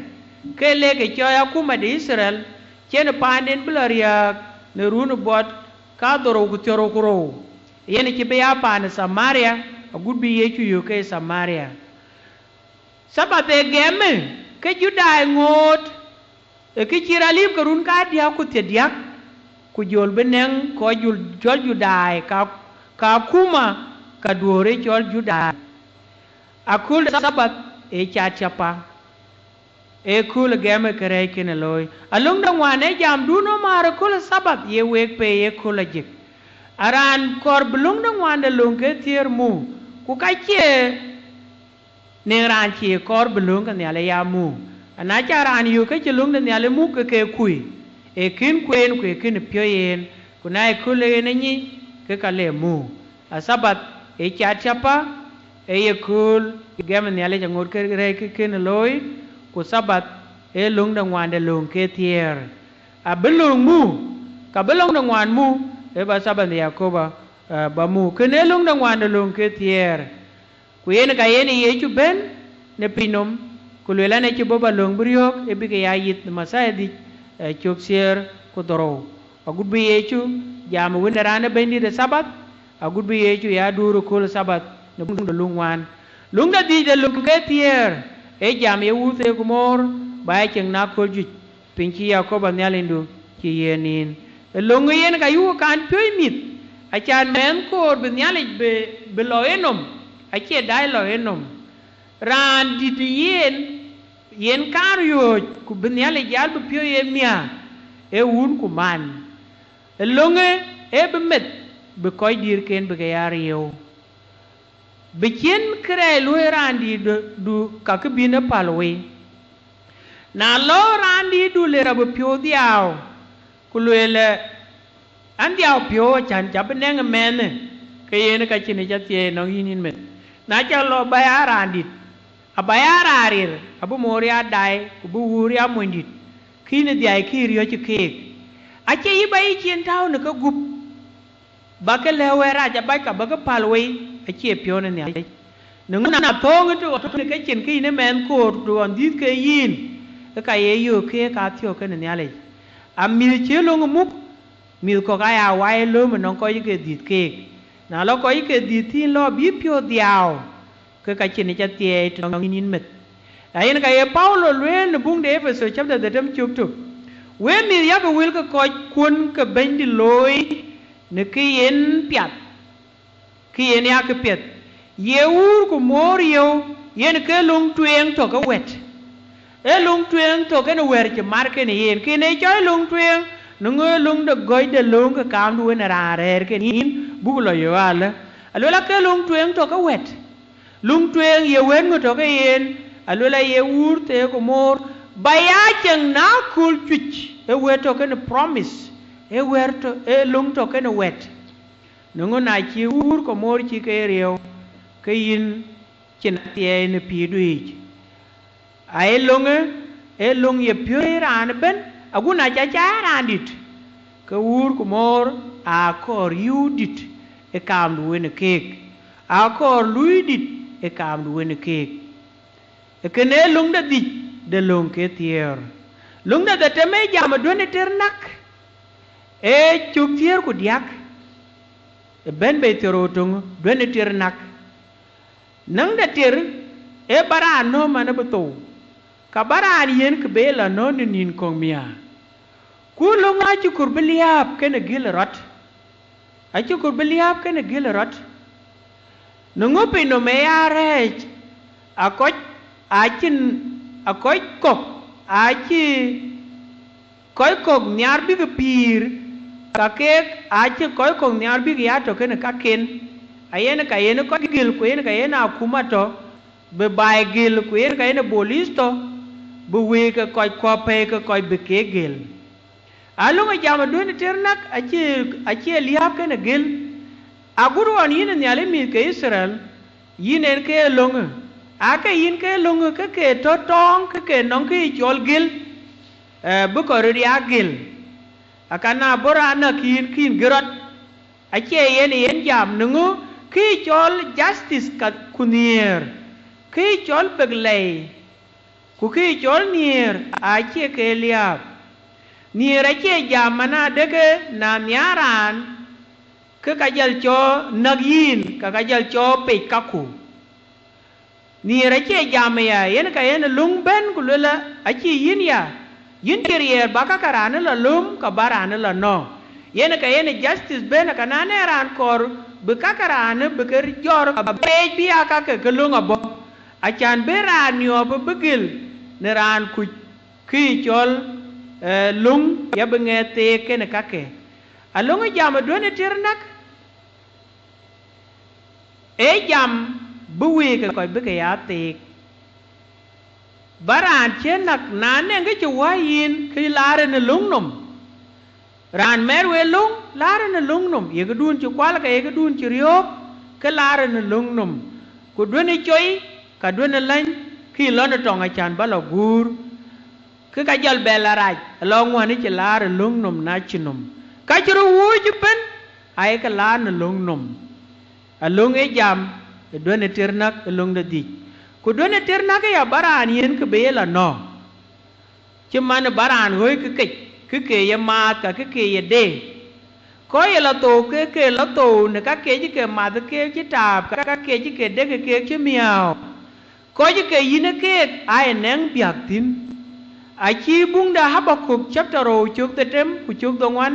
ke lek ke cɔɔl akuma de Yithriɛl, cïn paanden bï lɔ riääk në run ë buɔt kadhorou ku thiërrou ku rou, yen cï bï ya paan ë Thamaria, agut bï Yecu yök ke Thamaria. Thabath ee gɛmë ke Judai ŋoot, ë kë cï rɔt liip ke run kadiäk ku thiërdiäk, ku jɔl bï nɛŋ kɔc jul, cɔl Judai ka, ka akuma, ka duöör ë cɔl Judai. Akööl de Thabath ee ca tiapa, ee kööl ë gɛmë kërɛɛc kënë looi. Alöŋ de ŋuan ee jamdun ë määr ë kööl ë Thabath ye week pei ee kööl ajik. Araan kɔɔr bï löŋ de ŋuan de löŋ ke thiëër mu, ku ka cie në raan cie kɔɔr bï löŋ ke Nhialic ya mu. Ana ca raan yök ke cï löŋ de Nhialic muk ke ke kuc, ee kën kueen ku ee kën piɔ̈ɔ̈c en, ku na ye kööl en ë nyic, ke ka le mu. A Thabath ee ca tiapa, ee ye kööl gɛm Nhialic aŋot kërɛɛc kë kënë looi, ku Thabath ee löŋ de ŋuan de löŋ ke thiëër. Abï löŋ mu, ka bï löŋ de ŋuan mu, ee ba Thabath de Yakoba, eh, ba mu. Kënë ee löŋ de ŋuan de löŋ ke thiëër. Ku yen ka yen Yecu bɛ̈n në piny nɔm, ku lueel an, acï bɔ̈ ba löŋ bï riɔ̈ɔ̈k, ee bï ke ya yith në Mathayo dhïc, eh, cök thiëër ku dhorou. Agut bï Yecu jam ë Wën ë Raan ë Bɛ̈nydït ë Thabath, agut bï Yecu ya duur ë kööl ë Thabath në buŋ de Luk ŋuan. Luŋ de dhïc de löŋ ke thiëër, ee jam ye wuur theek ku moor, ba ya cieŋ në akööl juëc, piny cï Yakoba Nhialicdu cï yiëën yïn. Ë löŋë yen ka yuk kan piööc mïth, acan mɛnh koor bï Nhialic bï, bï lɔ enɔm, acie daai lɔ enɔm. Raan dït yen, yen kan riööc, ku bï Nhialic jal bï piööc ë miäk, ee wun ku man. Ë löŋë ee bï meth, bï kɔc dïïrken bï ke ya riëëu. Bï cïn kërɛɛc luɔ̈i raandïïtdu, ka kë bïn ë päl wei. Na lɔ raandïïtdu le rɔt bï piɔ̈u dhiau, ku lueel, an, dhiau piɔ̈u, acan ca bï nɛŋ ë mɛnhë, ke yen ka cïn ë ca thiëëc nɔŋ yïn yïn meth. Na ca lɔ ba ya raandït, aba ya raan rir, abï moor ya dai, ku bï wuur ya monydït, kïn ë dhiai kï riɔ̈c ë keek. Acie yï ba yï cin tääu në kegup, ba ke lɛ̈k wɛ̈ɛ̈r rac abac ka ba ke päl wei, acie piɔ̈n ë Nhialic. Në ŋö na thööŋ ë të ɣɔn tɔ̈ në kecin ke yïn ë mɛnh koor, të ɣɔn dhïth ke yïn, ë ka ye yöök keek kathiɔ̈k kenë Nhialic. A mïth cï löŋ ë muk, Mïth kɔ̈k aya wai ë lööm ënɔŋ kɔc ke dhiëth keek. Na lɔ kɔc ke dhiëth thïn lɔ bï piɔ̈ɔ̈th dhiaau, ke ka cïn ë ca thiɛɛi tënɔŋ yïn yïn meth. Ayen ka ye Paulo lueel në buŋ de Epetho chapter dhetem cök tök, wek mïth, yakë wël ke kɔc kuɔ̈n ke Bɛ̈nydït looi në kë yen piath, kë yen ya kë piɛth. Ye wuur ku moor riëëu, yen ke löŋ tueŋ tɔ̈ ke wɛ̈t. Ee löŋ tueŋ tɔ̈ kenë wɛ̈t cï mar kenë yen. Kën ee cɔl löŋ tueŋ, në ŋö löŋ de gɔ̈c de lööŋ ke kaamdu wën ë raan rɛ̈ɛ̈r kenë yïn, buk lɔ yök alë. Aluel ake löŋ tueŋ tɔ̈ ke wɛ̈t. Löŋ tueŋ ye wɛ̈t ŋö tɔ̈ ke yen? Aluel aye wuur theek ku moor, ba ya ceŋ në akööl cuëc. Ee wɛ̈t tɔ̈ kenë promise, ee wɛ̈t tɔ̈, ee löŋ tɔ̈ kenë wɛ̈t. Në ŋö na cï wuur ku moor cï ke riëëu, ke yïn cïn athiɛɛi në pïïrdu yic. Aye löŋë, ee löŋ ye piööc raan ëbën, agun aca cä raan dït, ke wuur ku moor aa kɔɔr riëëu dït ë kaamdu wën ë keek, aa kɔɔr luui dït ë kaamdu wën ë keek. Ee kënë ee löŋ de dhic de lööŋ ke thiëër. Löŋ de dhetem ee jam ë duënë tër näk, ee cök thiëër ku diäk, ë bɛ̈n bei thiërrou töŋ, duënë tër näk. Näŋ de tër ee ba raan nööm man ë bï thou, ka ba raan yiën kë be lɔ nööm në nïn kɔ̈k miäk. Ku löŋ acï kɔɔr bï liääp kenë gël ë rɔt, acï kɔɔr bï liääp kenë gël ë rɔt. Në ŋö piny nɔm ee ya rɛ̈ɛ̈c, a kɔc acïn, a kɔc kɔ̈k acï kɔc kɔ̈k nhiaar bïk pïïr, ka keek acï kɔc kɔ̈k nhiaar bïk ya tɔ̈ kenë kaken. Ayen ka yen kɔc gël, ku yen ka yen akuma tɔ̈, bï baai gël, ku yen ka yen ë bolis tɔ̈, bï wëi ke kɔc kuɔ pɛ̈i ke kɔc bï keek gël. Alöŋ ë jam ë duënë tër näk acie, acie liääp kenë gël. Agut ɣɔn yïn ë Nhialic mïth ke Itharel, yïn en ke löŋë, aake yïn ke löŋë ke ke tɔ̈ tɔɔŋ ke ke nɔŋ kë cɔl gël, eh, bï kɔc röt ya gël. Akana bɔ̈ raan näk yïn kïn gël rɔt. Acie yen yen jam në ŋö kë cɔl justice ka ku nhiëër, kë cɔl bek lɛi, ku kë cɔl nhiëër acie ke liääp. Nhiëër acie jam man adeke na nhiaar raan, ke ka jal cɔɔl näk yïn, ka ka jal cɔɔl pec kaku. Nhiëër acie jam aya, yen ka yen löŋ bɛ̈n ku luel, acï yïn ya, yïn cï riɛɛr ba ka ke raan ë lɔ lööm, ka ba raan ë lɔ nɔ̈k. Yen ka yen justice bɛ̈n, ka na ne raan kɔɔr bï ka ke raan ë bï ke jɔr, ka ba peec bï ya ka ke ke löŋ abɔ̈. Acan bï raan niɔɔp bï gël në raan kuc kë cɔl, eh, löŋ ya bï ŋɛɛth theek kenë kake. Alöŋ ë jam ë duënë tër näk, ee jam bï wëi ke kɔc bï ke ya theek. Ba raan cie näk, na nɛŋ kë cï wäi yïn, kë laar ënë löŋ nɔm. Raan mɛɛr we löŋ, laar ënë löŋ nɔm. Ye këdun cï kual, ka ye këdun cï riɔ̈ɔ̈k, ke laar ënë löŋ nɔm. Ku duënë coi, ka duënë läny, kë lɔn ë tɔŋ acan ba lɔ guur. Ke ka jɔl bɛ la rac, alɔ ŋuän cï laar ë löŋ nɔm na cï nɔm. Ka cï röt wuööc ëbën, aye ke laar në löŋ nɔm. Alöŋ ë jam ë duënë tër näk ë löŋ de dhic. Ku duënë tër näk ë ya ba raan yiën kë bï ye la nɔ̈k. Cï man ë ba raan ɣööc kë kec, kë ke ye maath, ka kë ke ye deet. Kɔc ye la thou ke ke la thou në ka kec ke math keek cï taap, ka ka kec ke dek keek cï miääu. Kɔc ke yïn ë keek aa ye nɛŋ biäk thïn. Acï buŋ de Habakuk chapter rou cök dhetem ku cök dhoŋuan,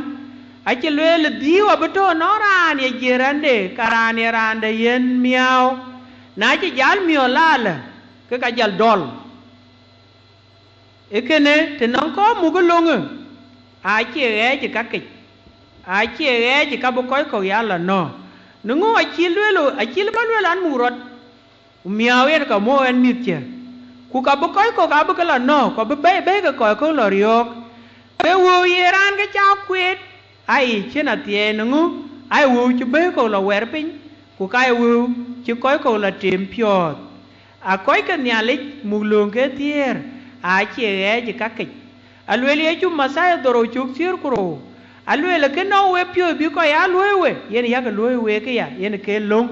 acï lueel, dhiëëu abï tɔ̈ ënɔɔn raan ye jiëër rande, ka raan ye raan de yen miääu. Na cï jal miɔ̈l alë, ke ka jal dɔl. Ee kënë, të nɔŋ kɔc muk ë löŋë, acie ɣɛɛc ë ka kec, acie ɣɛɛc ë ka bï kɔc kɔ̈k ya la nɔ̈k. Në ŋö acï lueel, acï lë ba lueel an, muk rɔt, ku miääu yen ka muɔ̈u ɛn mïth cë, ku ka bï kɔc kɔ̈k abï ke la nɔ̈k, ku abï bɛ̈i, bɛ̈i ke kɔc kɔ̈k la riɔ̈ɔ̈k. Ke wëu ye raan ke ca kueet, aa yic cïn athiɛɛi në ŋö, aa wëu cï bɛ̈i kɔ̈k la wɛɛr piny, ku ka ye wëu cï kɔc kɔ̈k la tem piɔ̈ɔ̈th. A kɔc ke Nhialic muk lööŋ ke thiëër, acie ɣɛɛc ë ka kec. Alueel Yecu Mathayo dhorou cök thiëër ku rou, alueel, kë nɔŋ we piɔ̈ɔ̈th bï kɔc aa luöi we, yen yak luöi week ëya, yen ke löŋ.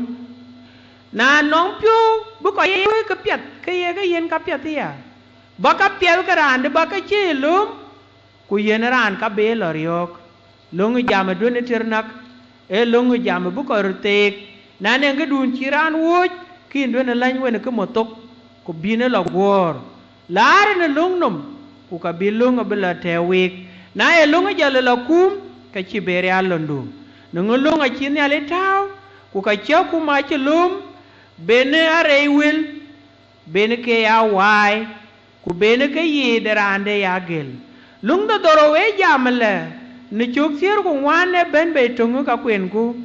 Na nɔŋ piɔ̈u bï kɔc ye luöi ke piɛth, ke ye ke yiën ka piɛth ëya. Ba ka piɛth ke raan dï ba ke cïï lööm, ku yiën raan ka bï lɔ riɔ̈ɔ̈k. Löŋ ë jam ë duën ë tër näk, ee löŋ ë jam ë bï kɔc röt theek. Na nɛŋ këdun cï raan wööc, ke yïn duën ë läny wën ë kë mɔ̈ thok, ku bïn ë lɔ guɔ̈ɔ̈r. Laar ënë löŋ nɔm, ku ka bï löŋ abï lɔ tɛ̈ɛ̈u week. Na ye löŋ ë jɔl ë lɔ kuum, ka cïï be rial lɔndu. Në ŋö löŋ acï Nhialic tääu, ku ka cï akuma acï lööm, ben ë arɛɛc wël, ben ke ya waai, ku ben ke yiic de raan de ya gël. Löŋ de dhorou ee jam ëlë, në cök thiëër ku ŋuan ë bɛ̈n bei töŋ ë ka kuenku,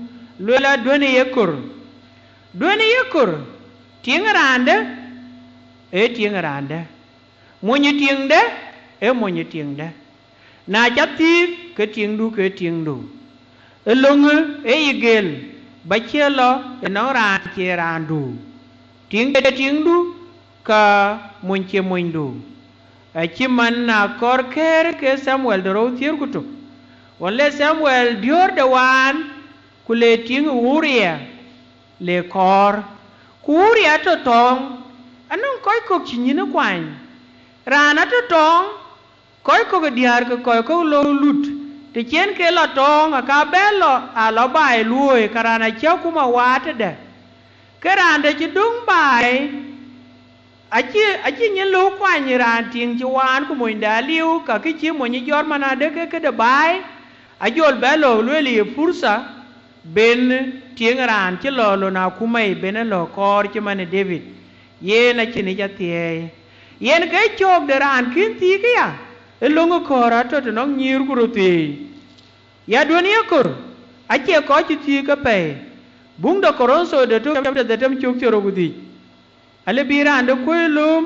lueel a duën ë yekör. Duën ë yekör, tiŋ raan dë, ee tiŋ raan dë. Mony ë tiŋ dë, ee mony ë tiŋ dë. Na ca thiëëk, ke tiŋdu ke tiŋdu. Ë löŋë ee yï gël, ba cie lɔ ënɔŋ raan cie raandu. Tiŋ de tiŋdu, ka mony cie monydu. Acï man na kɔɔr kɛ̈ɛ̈r ke Thamuel de rou thiëër ku tök. Ɣɔn le Thamuel diöör de waan, ku le tiŋ Uria, le kɔɔr. Ku Uria atɔ̈ tɔ̈ɔ̈ŋ, anɔŋ kɔc kɔ̈k cï nyïn ë kuany. Raan atɔ̈ tɔ̈ɔ̈ŋ, kɔc kɔ̈k ë diäär ke kɔc kɔ̈k lɔ lut, të cïn ke lɔ tɔ̈ɔ̈ŋ, aka bɛ lɔ, a lɔ baai luööi, ka raan acï akuma waar tëdë. Ke raan dë cï döŋ baai, acï, acï nyin lëu kuany raan tiŋ cï waan ku monyde aliu, ka kë cï mony ë jɔt man adë ke këde baai, ajɔl bɛ lɔ lueel ye purtha, ben tiŋ raan cï lɔ lon akuma yic ben ë lɔ kɔɔr cï man ë David, yen acïn yic athiɛɛi. Yen ke cöök de raan kën thiëëk ëya, ë löŋ ë kɔ̈ɔ̈r atɔ̈ tënɔŋ nyïïr ku röt thieei. Ya duën ë yekör, acie kɔc cï thiëëk apɛi. Buŋ de Korintho de tök chapter dhetem cök thiërrou ku dhïc. Alë bï raan de kuöc lööm,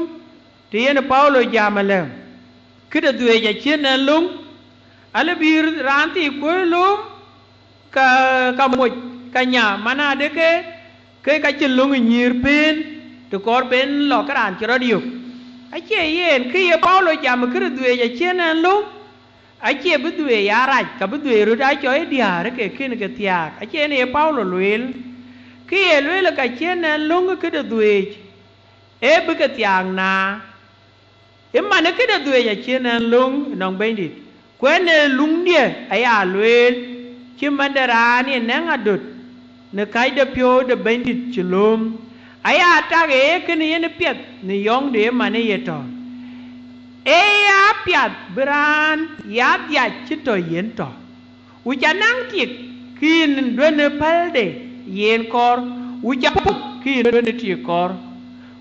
të yen Paulo jam ëlë, këde dhuëëc acïn ɛn löŋ, alë bï raan thii kuöc lööm, ka, ka moc, ka nya, man adë ke, ke ka cïn löŋ ë nyïïr pëën, të kɔɔr ben lɔ ke raan cï rɔt yök. Acie yen, kë ye Paulo jam ë këde dhuëëc acïn ɛn löŋ, acie bï dhuëëc aa rac, ka bï dhuëëc röt aa cɔɔi diäär ke kën ke thiaak. Acie yen ye Paulo lueel, kë ye lueel ka cïn ɛn löŋ ë këde dhuëëc, ee bï ke thiaak na. Ë man ë këde dhuëëc acïn ɛn löŋ ënɔŋ Bɛ̈nydït, ku ɛn ee luŋdiɛ̈ aya lueel, cï man de raan ye nɛ̈ŋ adöt në kacdepiɔ̈u de Bɛ̈nydït cï lööm, aya tak ee kënë yen piɛth në yɔ̈ŋde ë man ë ye tɔ̈. Ee ya piath bï raan ya dhiac cï tɔ̈ yen tɔ̈. Ku ca naŋ tik, ke yïn duënë pälde yen kɔɔr, ku ca puɔ̈th, ke yïn duënë tik kɔɔr.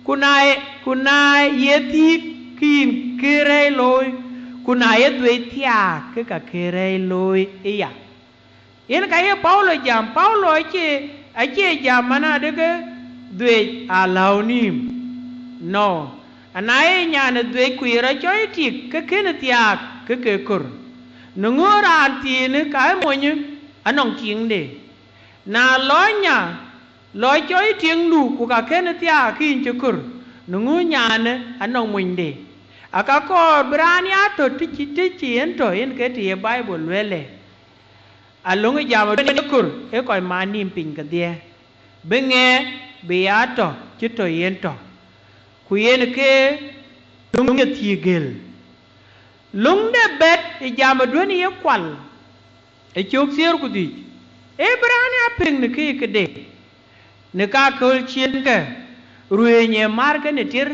Ku na, ku na ye thiëëk, ke yïn kërɛɛc looi, ku na ye dhuëëc thiaak, ke ka kërɛɛc looi ëya. Yen ka ye Paulo jam, Paulo acie, acie jam man adë ke dhuëëc aa lääu nïïm. No, ana ye nyan ë dhuëëc ku ye rɔt cɔɔi tik, ke kënë thiaak, ke ke kör. Në ŋö raan thiinë ka ë monyë anɔŋ tiŋde. Na lɔ nya, lɔ cɔɔi tiŋdu ku ka kënë thiaak, ke yïn cï kör, në ŋö nyanë anɔŋ monyde. Aka kɔɔr bï raan ya tɔ̈ të cï, të cï yen tɔ̈, yen ke të ye Baibul lueel ë. Alöŋ ë jam ë duënë kör, ee kɔc mat nïïm piny kedhie, bï ŋɛk bï ya tɔ̈ cï tɔ̈ yen tɔ̈, ku yen ke löŋ ë thiëëk gël. Löŋ de bɛ̈t ë jam ë duënë ye kual, ë cök thiëër ku dhïc, ee bï raan ya piŋ në kë këde, në ka kööl ciëënkë, ruëëny ë mär ke në tiër,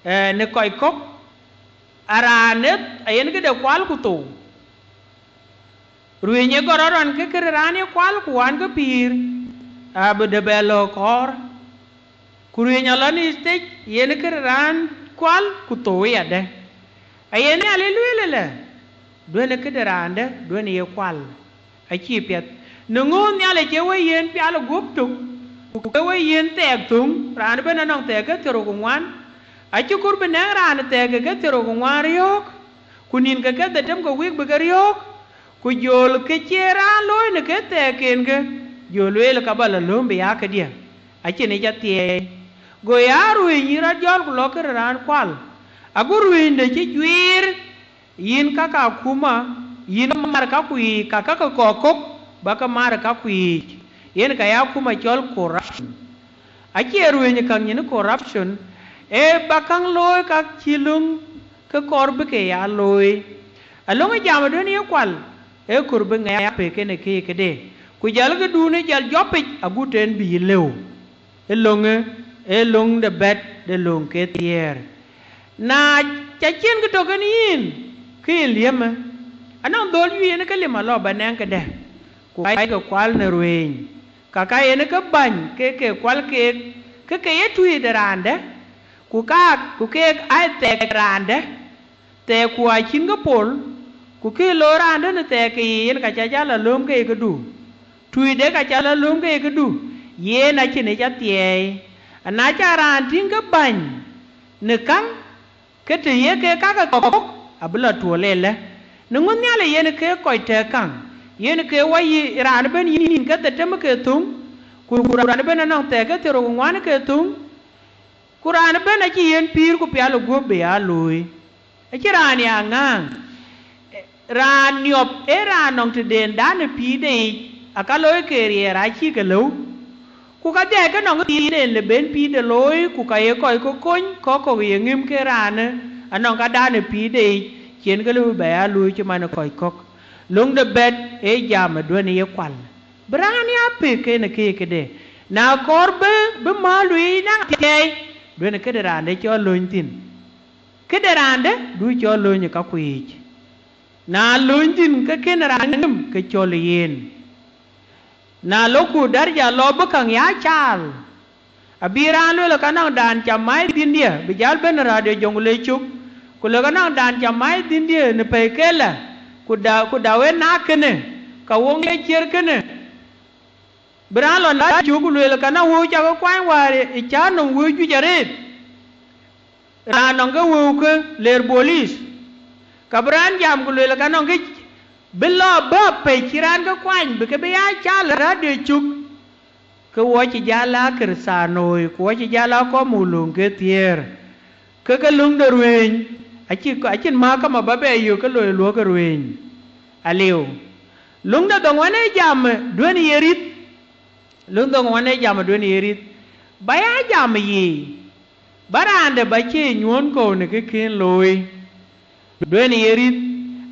ee, në kɔc kɔ̈k, araan ë, ayen këde kual ku thou. Ruëëny ë gɔl rɔt ɣɔn ke këde raan ye kual ku wään ke pïïr, abï dë bɛ lɔ kɔɔr. Ku ruëëny alɔ në stage, yen këde raan kual ku thou ëyadë. Aye Nhialic lueel ëlë, duënë këde raan dë, duënë ye kual, acïï piɛth. Në ŋö Nhialic ë we yiën pial ë guöp tök, ku ke we yiën thɛɛk thöŋ, raan ëbɛ̈n anɔŋ thɛɛk ke thiërrou ku ŋuan, acï kɔɔr bï nɛ̈ŋ raan ë thɛɛk ke thiërrou ku ŋuan riɔ̈ɔ̈k, ku nïn ke ke dhetem ke wïk bï ke riɔ̈ɔ̈k, ku jɔl kë cie raan looi në ke thɛɛk kenke, jɔl lueel ka ba lɔ lööm bï ya këdiɛ̈, acïn yic athiɛɛi. Go ya ruëëny yïn rɔt jɔl ku lɔ këde raan kual, ago ruëëny de cï juiir, yïn ka ka akuma, yïn mar ka ku yiic, ka ka ke kɔɔr kök, ba ke mar ka ku yiic, yen ka ya akuma cɔl corruption. Acie ruëëny käŋ nyin corruption, ee ba käŋ looi ka cï löŋ ke kɔɔr bï ke ya looi. Alöŋ ë jam ë duënë ye kual, ee kɔɔr bï ŋɛk apɛi kenë kë ye këde, ku jɔl këdun ë jɔl jɔpic agut tɛ̈n bï yï lëu. Ee löŋë, ee löŋ de bɛ̈t de löŋ ke thiëër. Na ca cïn kë tök kenë yïn, ke yïn liëmë. Anɔŋ dhöl juëc yen ke lim alɔ ba nɛŋ këdë, ku ka ye ke kual në ruëëny, ka ka yen ke bäny ke ke kual keek, ke ke ye tui de raan dɛ̈, ku ka, ku keek aa thɛɛk raan dɛ̈, thɛɛk ku acïn ke pol, ku kë looi raan dɛ̈ në thɛɛk ke ye yen ka ca jal a lööm ke ye këdu. Tuucde ka ca lɔ lööm ke ye këdu, yen acïn ë ca thiɛɛi. Ana ca raan tïŋ ke bäny në käŋ, ke të ye ke kakë kɔ̈k, abï lɔ tuɔl ëlë. Në ŋö Nhialic yen ke kɔc tɛ̈k käŋ, yen ke wɔ yï raan ëbën yïn ke dhetem ke thöŋ, ku raan ëbën anɔŋ thɛɛk ke thiërrou ku ŋuan ke thöŋ, ku raan ëbën acï yen pïïr ku pial ë guöp bï ya looi. Acïn raan ya ŋääŋ. Raan niɔp ee raan nɔŋ tëden dan ë pïïrde yic, aka looi ke riɛɛr acï ke lëu. Ku ka dhiɛɛi ke nɔŋ pïïrden le ben pïïrde looi, ku ka ye kɔc ke kony, kɔ̈k kɔ̈k ye ŋëm ke raanë, anɔŋ ka dan ë pïïrde yic, cïn ke lëu bï bɛ ya looi cï man ë kɔc kɔ̈k. Löŋ de bɛ̈t ee jam ë duën ye kual. Bï raan ya pek kenë kë ye këde. Na kɔɔr bï, bï mäl luiic naŋ athiɛɛi, duën këde raan de cɔl lööny thïn. Këde raan dɛ̈ du cɔl lööny ë kakuic. Na lööny thïn ke kën raan ŋëm ke cɔl yen. Na lɔku daraja lɔ bï käŋ ya caal, abï raan lueel ka nɔŋ dan cam mai dhïndiɛ̈, bï jäl bɛ̈n radio Jonglei cök, ku lueel ka nɔŋ dan cam mai dhïndiɛ̈ në pɛ̈i kelë, ku da, ku da wën na kënë, ka woŋ le ciër kënë. Bï raan lɔ na cök ku lueel ka na wëu cakë kuany wäär ë cä nɔm wëu juëc arëët. Raan nɔŋ ke wëu ke leer bolith, ka bï raan jam ku lueel ka nɔŋ ke bï lɔ bä pɛ̈c cï raan ke kuany, bï ke bï ya cal radio cök, ke wɔ cï jal aa Kërthanoi, ku wɔ cï jal aa kɔm lööŋ ke thiëër. Ke ke löŋ de ruëëny, acï, acïn mahakama ba bɛ yök ke loi luɔ̈k ë ruëëny. Aliu. Löŋ de dhoŋuan ee jam duën ye rïth. Löŋ dhoŋuan ee jam duën ye rïth. Ba ya jam yiic, ba raan de ba cie nyuɔ̈ɔ̈n kɔ̈u në kë kën looi. Duën ye rïth,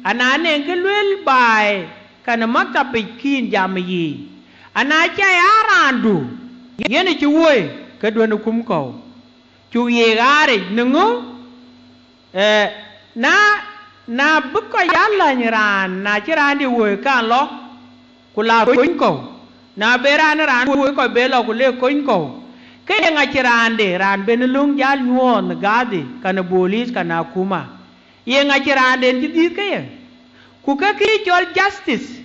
ana nɛŋ kë lueel baai, ka në maktapic kïn jam yiic. Ana ca ya raandu, yen cï woi, ke duën kum kɔ̈u. Cuk ye ɣaaric në ŋö? Eh, na, na bï kɔc aa läny raan, na cï raandï woi kan lɔ, ku la kony kɔ̈u, na be raan raan woi kɔc be lɔ ku le kony kɔ̈u, ke ye ŋa cï raande, raan ben löŋ jal nyuɔɔth në gadhi, ka në bolith, ka në akuma? Ye ŋa cï raanden cï dhiëth ke ye? Ku ke kë cɔl justice,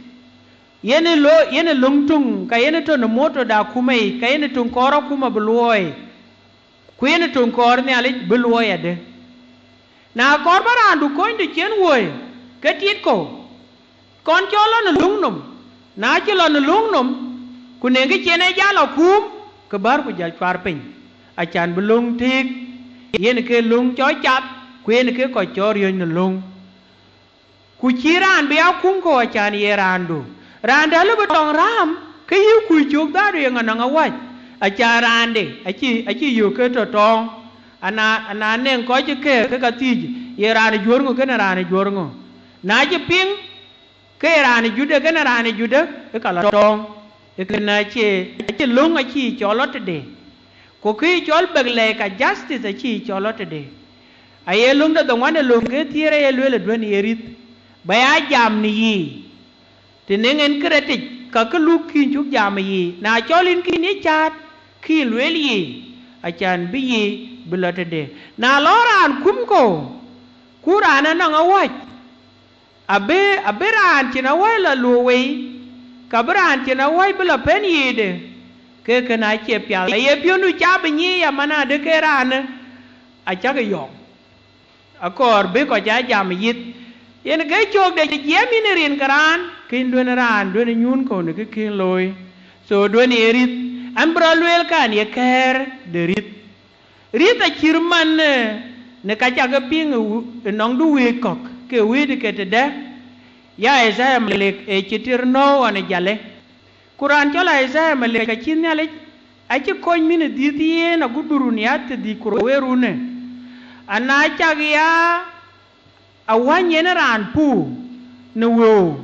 yen ë lo, yen ë löŋ töŋ, ka yen ë tɔ̈ në moto de akuma yic, ka yen ë töŋ kɔɔr akuma bï luɔɔi. Ku yen ë töŋ kɔɔr Nhialic bï luɔi adë. Na kɔɔr bä raandu kony të cïn woi, ke tit kɔ̈u, kɔn cɔl lɔ në löŋ nɔm. Na cï lɔ në löŋ nɔm, ku nɛŋ kë cïn ee jal akuum, ke bär ku jal cuar piny, acan bï löŋ tëëk, yen ke löŋ cɔl cath, ku yen ke kɔc cɔl riɔ̈c në löŋ. Ku cï raan bï ya kum kɔ̈u acan ye raandu. Raande alëu bï tɔŋ ram, ke yï kuc cök dhaadu ye ŋa nɔŋ awäc, acan raande acï, acï yök ke tɔ̈ tɔɔŋ. Ana, ana nɛŋ kɔc cï kɛ̈ɛ̈k ke ka thiëc, ye raan ë juöör ŋö kënë raan ë juöör ŋö? Na cï piŋ, ke ye raan ë judë kënë raan ë judë, ke ka lɔ tɔɔŋ. Ee kënë acie, acie löŋ acïï cɔl lɔ tëde. Ku kë cɔl bɛ̈k lɛɛi ka justice acïï cɔl lɔ tëde. Aye löŋ de dhoŋuan ë löŋ ke thiëër aye lueel ë duën ye rïth, ba ya jam në yiic. Të nɛŋ en kërɛtic, ka kë luk kïn cuk jam ë yiic. Na cɔl yïn kïn ye cäät, kïn lueel yiic, acan bï yiic bï lɔ tëde. Na lɔ raan kum kɔ̈u, ku raan anɔŋ awäc, abï, abï raan cïn awäc lɔ luɔ̈k wei, ka bï raan cïn awäc bï lɔ pɛ̈n yiic de, ke kënë acie piath. Aye piɔ̈ndu ca bï nyiic amanadë ke raanë, acäkï yɔ̈ɔ̈k. Akɔɔr bï kɔc aa jam yith. Yen ke cöök de jiɛɛm yïn ë rin ke raan, kën duën raan, duën nyuun kɔ̈u në kë kën looi. So duën ye rïth, an bï rɔ lueel kan ye kɛ̈ɛ̈r de rïth. Rïth acït man, eh, në ka cak piŋ ë wu-, ë nɔŋdu wëëc kɔ̈k, ke wëëtë ke tëdɛ̈, ya Ithaya Malek ë cï tïr nɔ̈ɔ̈u ɣɔn ë jalë. Ku raan cɔl Ithaya Malek acï Nhialic, acï kony mïn ë dhiëth yen agut bï run ya thiërdhïc ku rou ë runë. Ana cak ya awäny yen raan pur në wëu,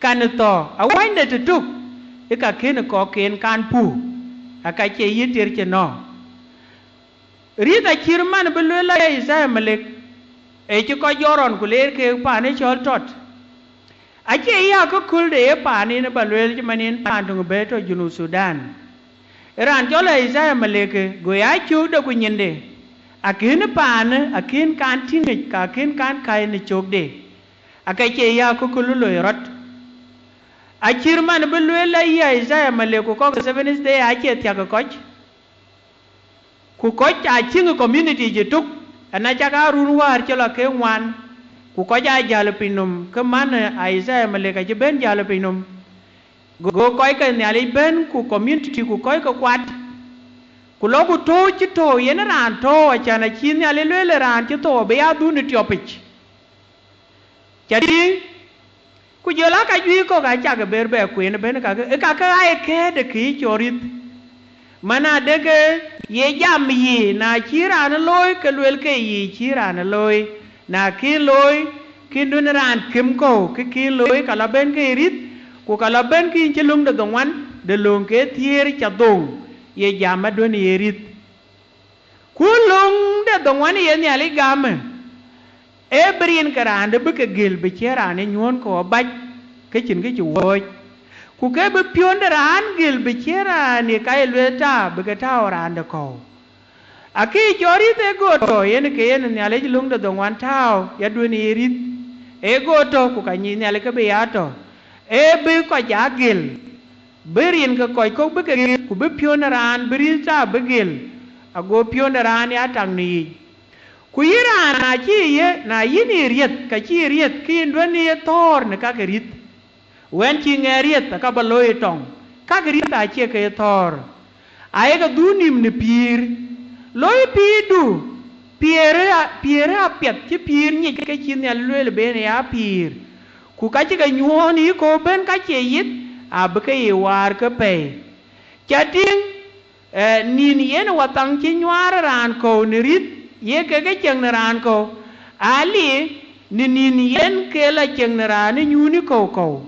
Kan ë thɔ̈ awänyde tëtök, ë ka kën kɔcken kan pur, aka cie yï tiër cï nɔ̈k. Rïth acït man bï lueel la Isaiah Malek, ee cï kɔc jɔt rɔn ku leer keek paan ë cɔl tɔt. Acie ya akököl de ye paan yen ba lueel cï man yen paan töŋ bɛ̈ɛ̈i tɔ̈ Junub Thudan. Ë raan cɔl Isaiah Malek, go ya cökde ku nyinde, akën paanë akën kan tïŋic, ka akën kan kac në cökde. Aka cie ya akököl loi rɔt. Acït man bï lueel la yï Isaiah Malek ku kɔc ke Seventh Day acie thiak ë kɔc. Ku kɔc aa cïŋ ë community cï tök, ëna cak aa run wäär cï lɔ ke ŋuan, ku kɔc aa jäl ë piny nɔm, ke man ë Isaiah Malek acï bɛ̈n jäl ë piny nɔm. Go kɔc ke Nhialic bɛ̈n ku community ku kɔc ke kuat, ku lɔ ku tɔ̈u cï tɔ̈u yen raan tɔ̈u, acan acï Nhialic lueel ë raan cï thou abï ya dhun ë tiɔpic. Ca tïŋ, ku jɔl aa ka juëc kɔ̈k acak ber bɛ kueen ëbɛ̈n, kakë, kakë aa ye kɛ̈ɛ̈t ë kë cɔl rïth. Man adeke ye jam yic, na cï raan ë looi, ke luel ke yic cï raan ë looi. Na kïn looi, kïn duën raan kem kɔ̈u, ke kïn looi, ka lɔ bɛ̈n ke ye rïth, ku ka lɔ bɛ̈n kïn cï löŋ de dhoŋuan de löŋ ke thiëër ca dhoŋ, ye jam aduën ye rïth. Ku löŋ de dhoŋuan ye Nhialic gam, ee bï rin ke raan de bï ke gël bï cïn raan ë nyuɔ̈ɔ̈n kɔ̈u abac, ke cïn kë cï wuɔ̈ɔ̈c. Ku ke bï piɔ̈n de raan gël bï cïn raan ë ka ye lueel tääu bï ke tääu raan de kɔ̈u. Akë cɔl rïth ee go tɔ̈ yen ke yen Nhialic löŋ de dhoŋuan tääu ya duën ye rïth. Ee go tɔ̈ ku ka nyic Nhialic ke bï ya tɔ̈. Ee bï kɔc aa gël. Bï rin ke kɔc kɔ̈k bï ke rit, ku bï piɔ̈n ë raan bï rïth tääu bï gël, ago piɔ̈n ë raan ya tak në yic. Ku yïn raan, na cï ye, na yïn ë rieth, ka cï rieth, ke yïn duën ye thɔ̈ɔ̈r në ka ke rïth. Wën cï ŋɛk rieth, aka bä looi ë tɔŋ, ka ke rïth acie ke ye thɔ̈ɔ̈r. Ayek dhuk nïm në pïïr. Loi pïïrdu, pïïr ë, pïïr ë apiɛth cï pïïr nyic ke cï Nhialic lueel ben ya pïïr. Ku ka cï ke nyuɔ̈ɔ̈n yï kɔ̈u bɛ̈n ka cie yith, abï ke ye waar ke pɛ̈i. Ca tïŋ, eh, nïn yen wathaŋ cï nyuaar raan kɔ̈u në rïth, ye kek ë cieŋ në raan kɔ̈u, ali në nïn yen ke la cieŋ në raan ë nyuun ë kɔ̈u kɔ̈u.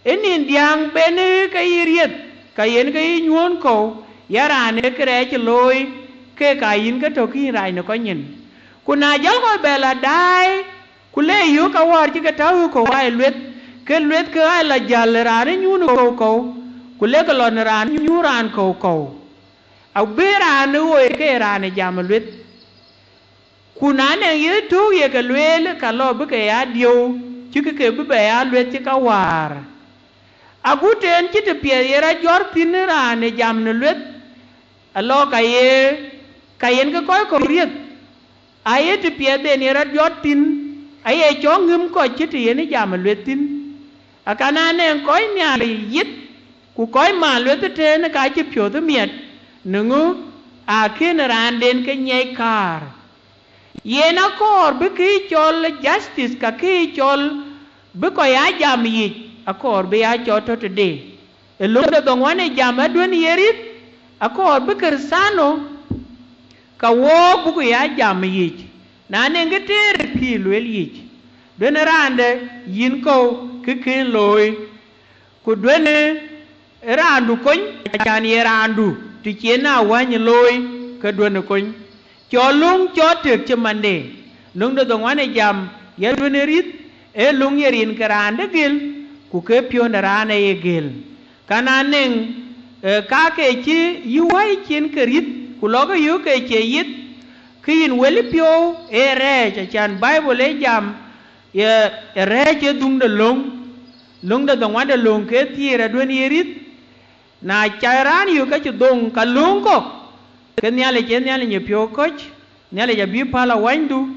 Ë nïn diääŋ ben ke yï rieth, ka yen ke yï nyuɔ̈ɔ̈n kɔ̈u, ya raan ë kërɛɛc looi, ke ka yïn ke tök yïn rac në kɔc nyin. Ku na jäl kɔc bɛ la daai, ku le yök awäär cï ke tääu ë kɔ̈u aa ye lueth, ke lueth ke aa la jäl ë raan ë nyuun ë kɔ̈u kɔ̈u, ku le ke lɔ në raan ë nyuun raan kɔ̈u kɔ̈u. Abï raan ë ɣoi ke raan ë jam ë lueth. Ku na nɛŋ ye tök ye ke lueel, ka lɔ bï ke ya diëu, cï ke ke bï bɛ ya lueth cï ka wäär. Agut en cï të piɛth ye rɔt jɔt thïn raan ë jam në lueth, alɔ ka ye, ka yen ke kɔc kɔ̈k rieth, aye të piɛth en ye rɔt jɔt thïn, aye cɔk ŋïm kɔc cï të yen ë jam ë lueth thïn. Akan aa nɛŋ kɔc Nhialic yith, ku kɔc maan lueth ëtëën ka cï piɔ̈ɔ̈th ë miɛt, në ŋö? Akën raanden ke nyiɛc kaar. Yen akɔɔr bï kë cɔl justice, ka kë cɔl bï kɔc aa jam yic, akɔɔr bï ya cɔl tɔ̈ tëde. Ë löŋ de dhoŋuan ë jam aduën ye rïth, akɔɔr bï Kërthiano, ka wook buk ya jam yic, na nɛŋ kë tëër ë pïïr lueel yic. Duën raande yïn kɔ̈u kë kën looi, ku duën raandu kony, acan ye raandu të cï en awäny looi, ke duën kony. Cɔl löŋ cɔl tëk cï mande, löŋ de dhoŋuan ë jam, ya duën ë rïth, ee löŋ ye rin ke raande gël, ku ke piɔ̈n de raan ë ye gël. Ka na nɛŋ, eh, ka ke cï yï wäi cin ke rïth, ku lɔ ke yök ke cie yith, ke yïn wël piɔ̈u ee rɛɛc, acan Baibul ee jam, ye, ye rɛɛc ee dhuŋ de löŋ, löŋ de dhoŋuan de löŋ ke thiëër aduën ye rïth. Na ca raan yök ke cï dhoŋ ka löŋ kɔ̈k, ke Nhialic ee Nhialic ë piɔ̈u kɔ̈c, Nhialic abï päl awänydu,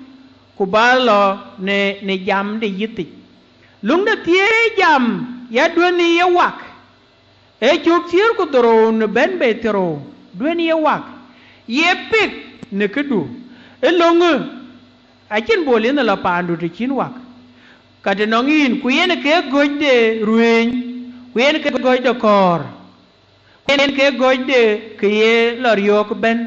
ku bä lɔ në, në jam de yithic. Löŋ de thiëër jam, ya duën ye wak, ee cök thiëër ku dhorou në bɛ̈n bei thiërou, duën ye wak, ye pik në këdu, ë löŋë, acïn bol yen lɔ paandu të cïn wak. Ka të nɔŋ yïn, ku yen ke gɔ̈c de ruëëny, ku yen ke gɔ̈c de kɔ̈ɔ̈r, ku yen ke gɔ̈c de kë ye lɔ riɔ̈ɔ̈k ëbɛ̈n,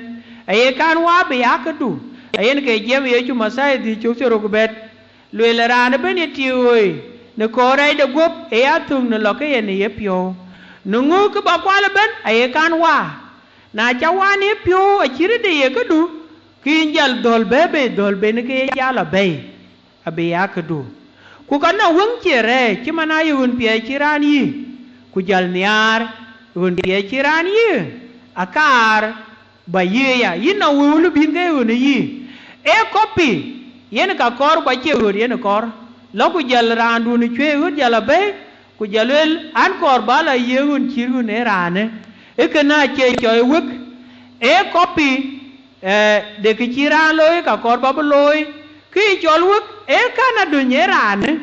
aye kan wä bï ya këdu, ayen ke jiɛɛm Yecu Mathayo dhïc cök thiërrou ku bɛ̈t, lueel, raan ëbɛ̈n ye tik ɣoi, në kɔɔr rɛɛc de guɔ̈p ë ya thök në lɔ ke ye në yepiɔ̈u. Në ŋö kë ba kual ëbɛ̈n aye kan waar. Na ca waar në yepiɔ̈u acït de ye këdu, ke yïn jal dhɔ̈l bɛ̈ɛ̈i bei, dhɔ̈l ben ke ye jal lɔ bɛ̈ɛ̈i, abï ya këdu. Ku ka nɔŋ wëŋ cie rɛɛc, cï man aye ɣön piɛth cï raan yï, ku jal nhiaar ɣön piɛth cï raan yï, akaar ba yï aya, yïn nɔŋ wëu lɔ bïn ke ɣön ë yï. Ee copy yen ka kɔɔr, ku acie ɣööt yen kɔɔr. Lɔ ku jal raandun cuëëc ɣöt jal abɛ̈ɛ̈i, ku jal lueel an, kɔɔr ba lɔ yiëk ɣön cït ɣön ë raanë. Ee kënë acie cɔl wek, ee copy, eh, de kë cï raan looi, ka kɔɔr ba bï looi. Kë cɔl wek ee kän aduny ë raanë,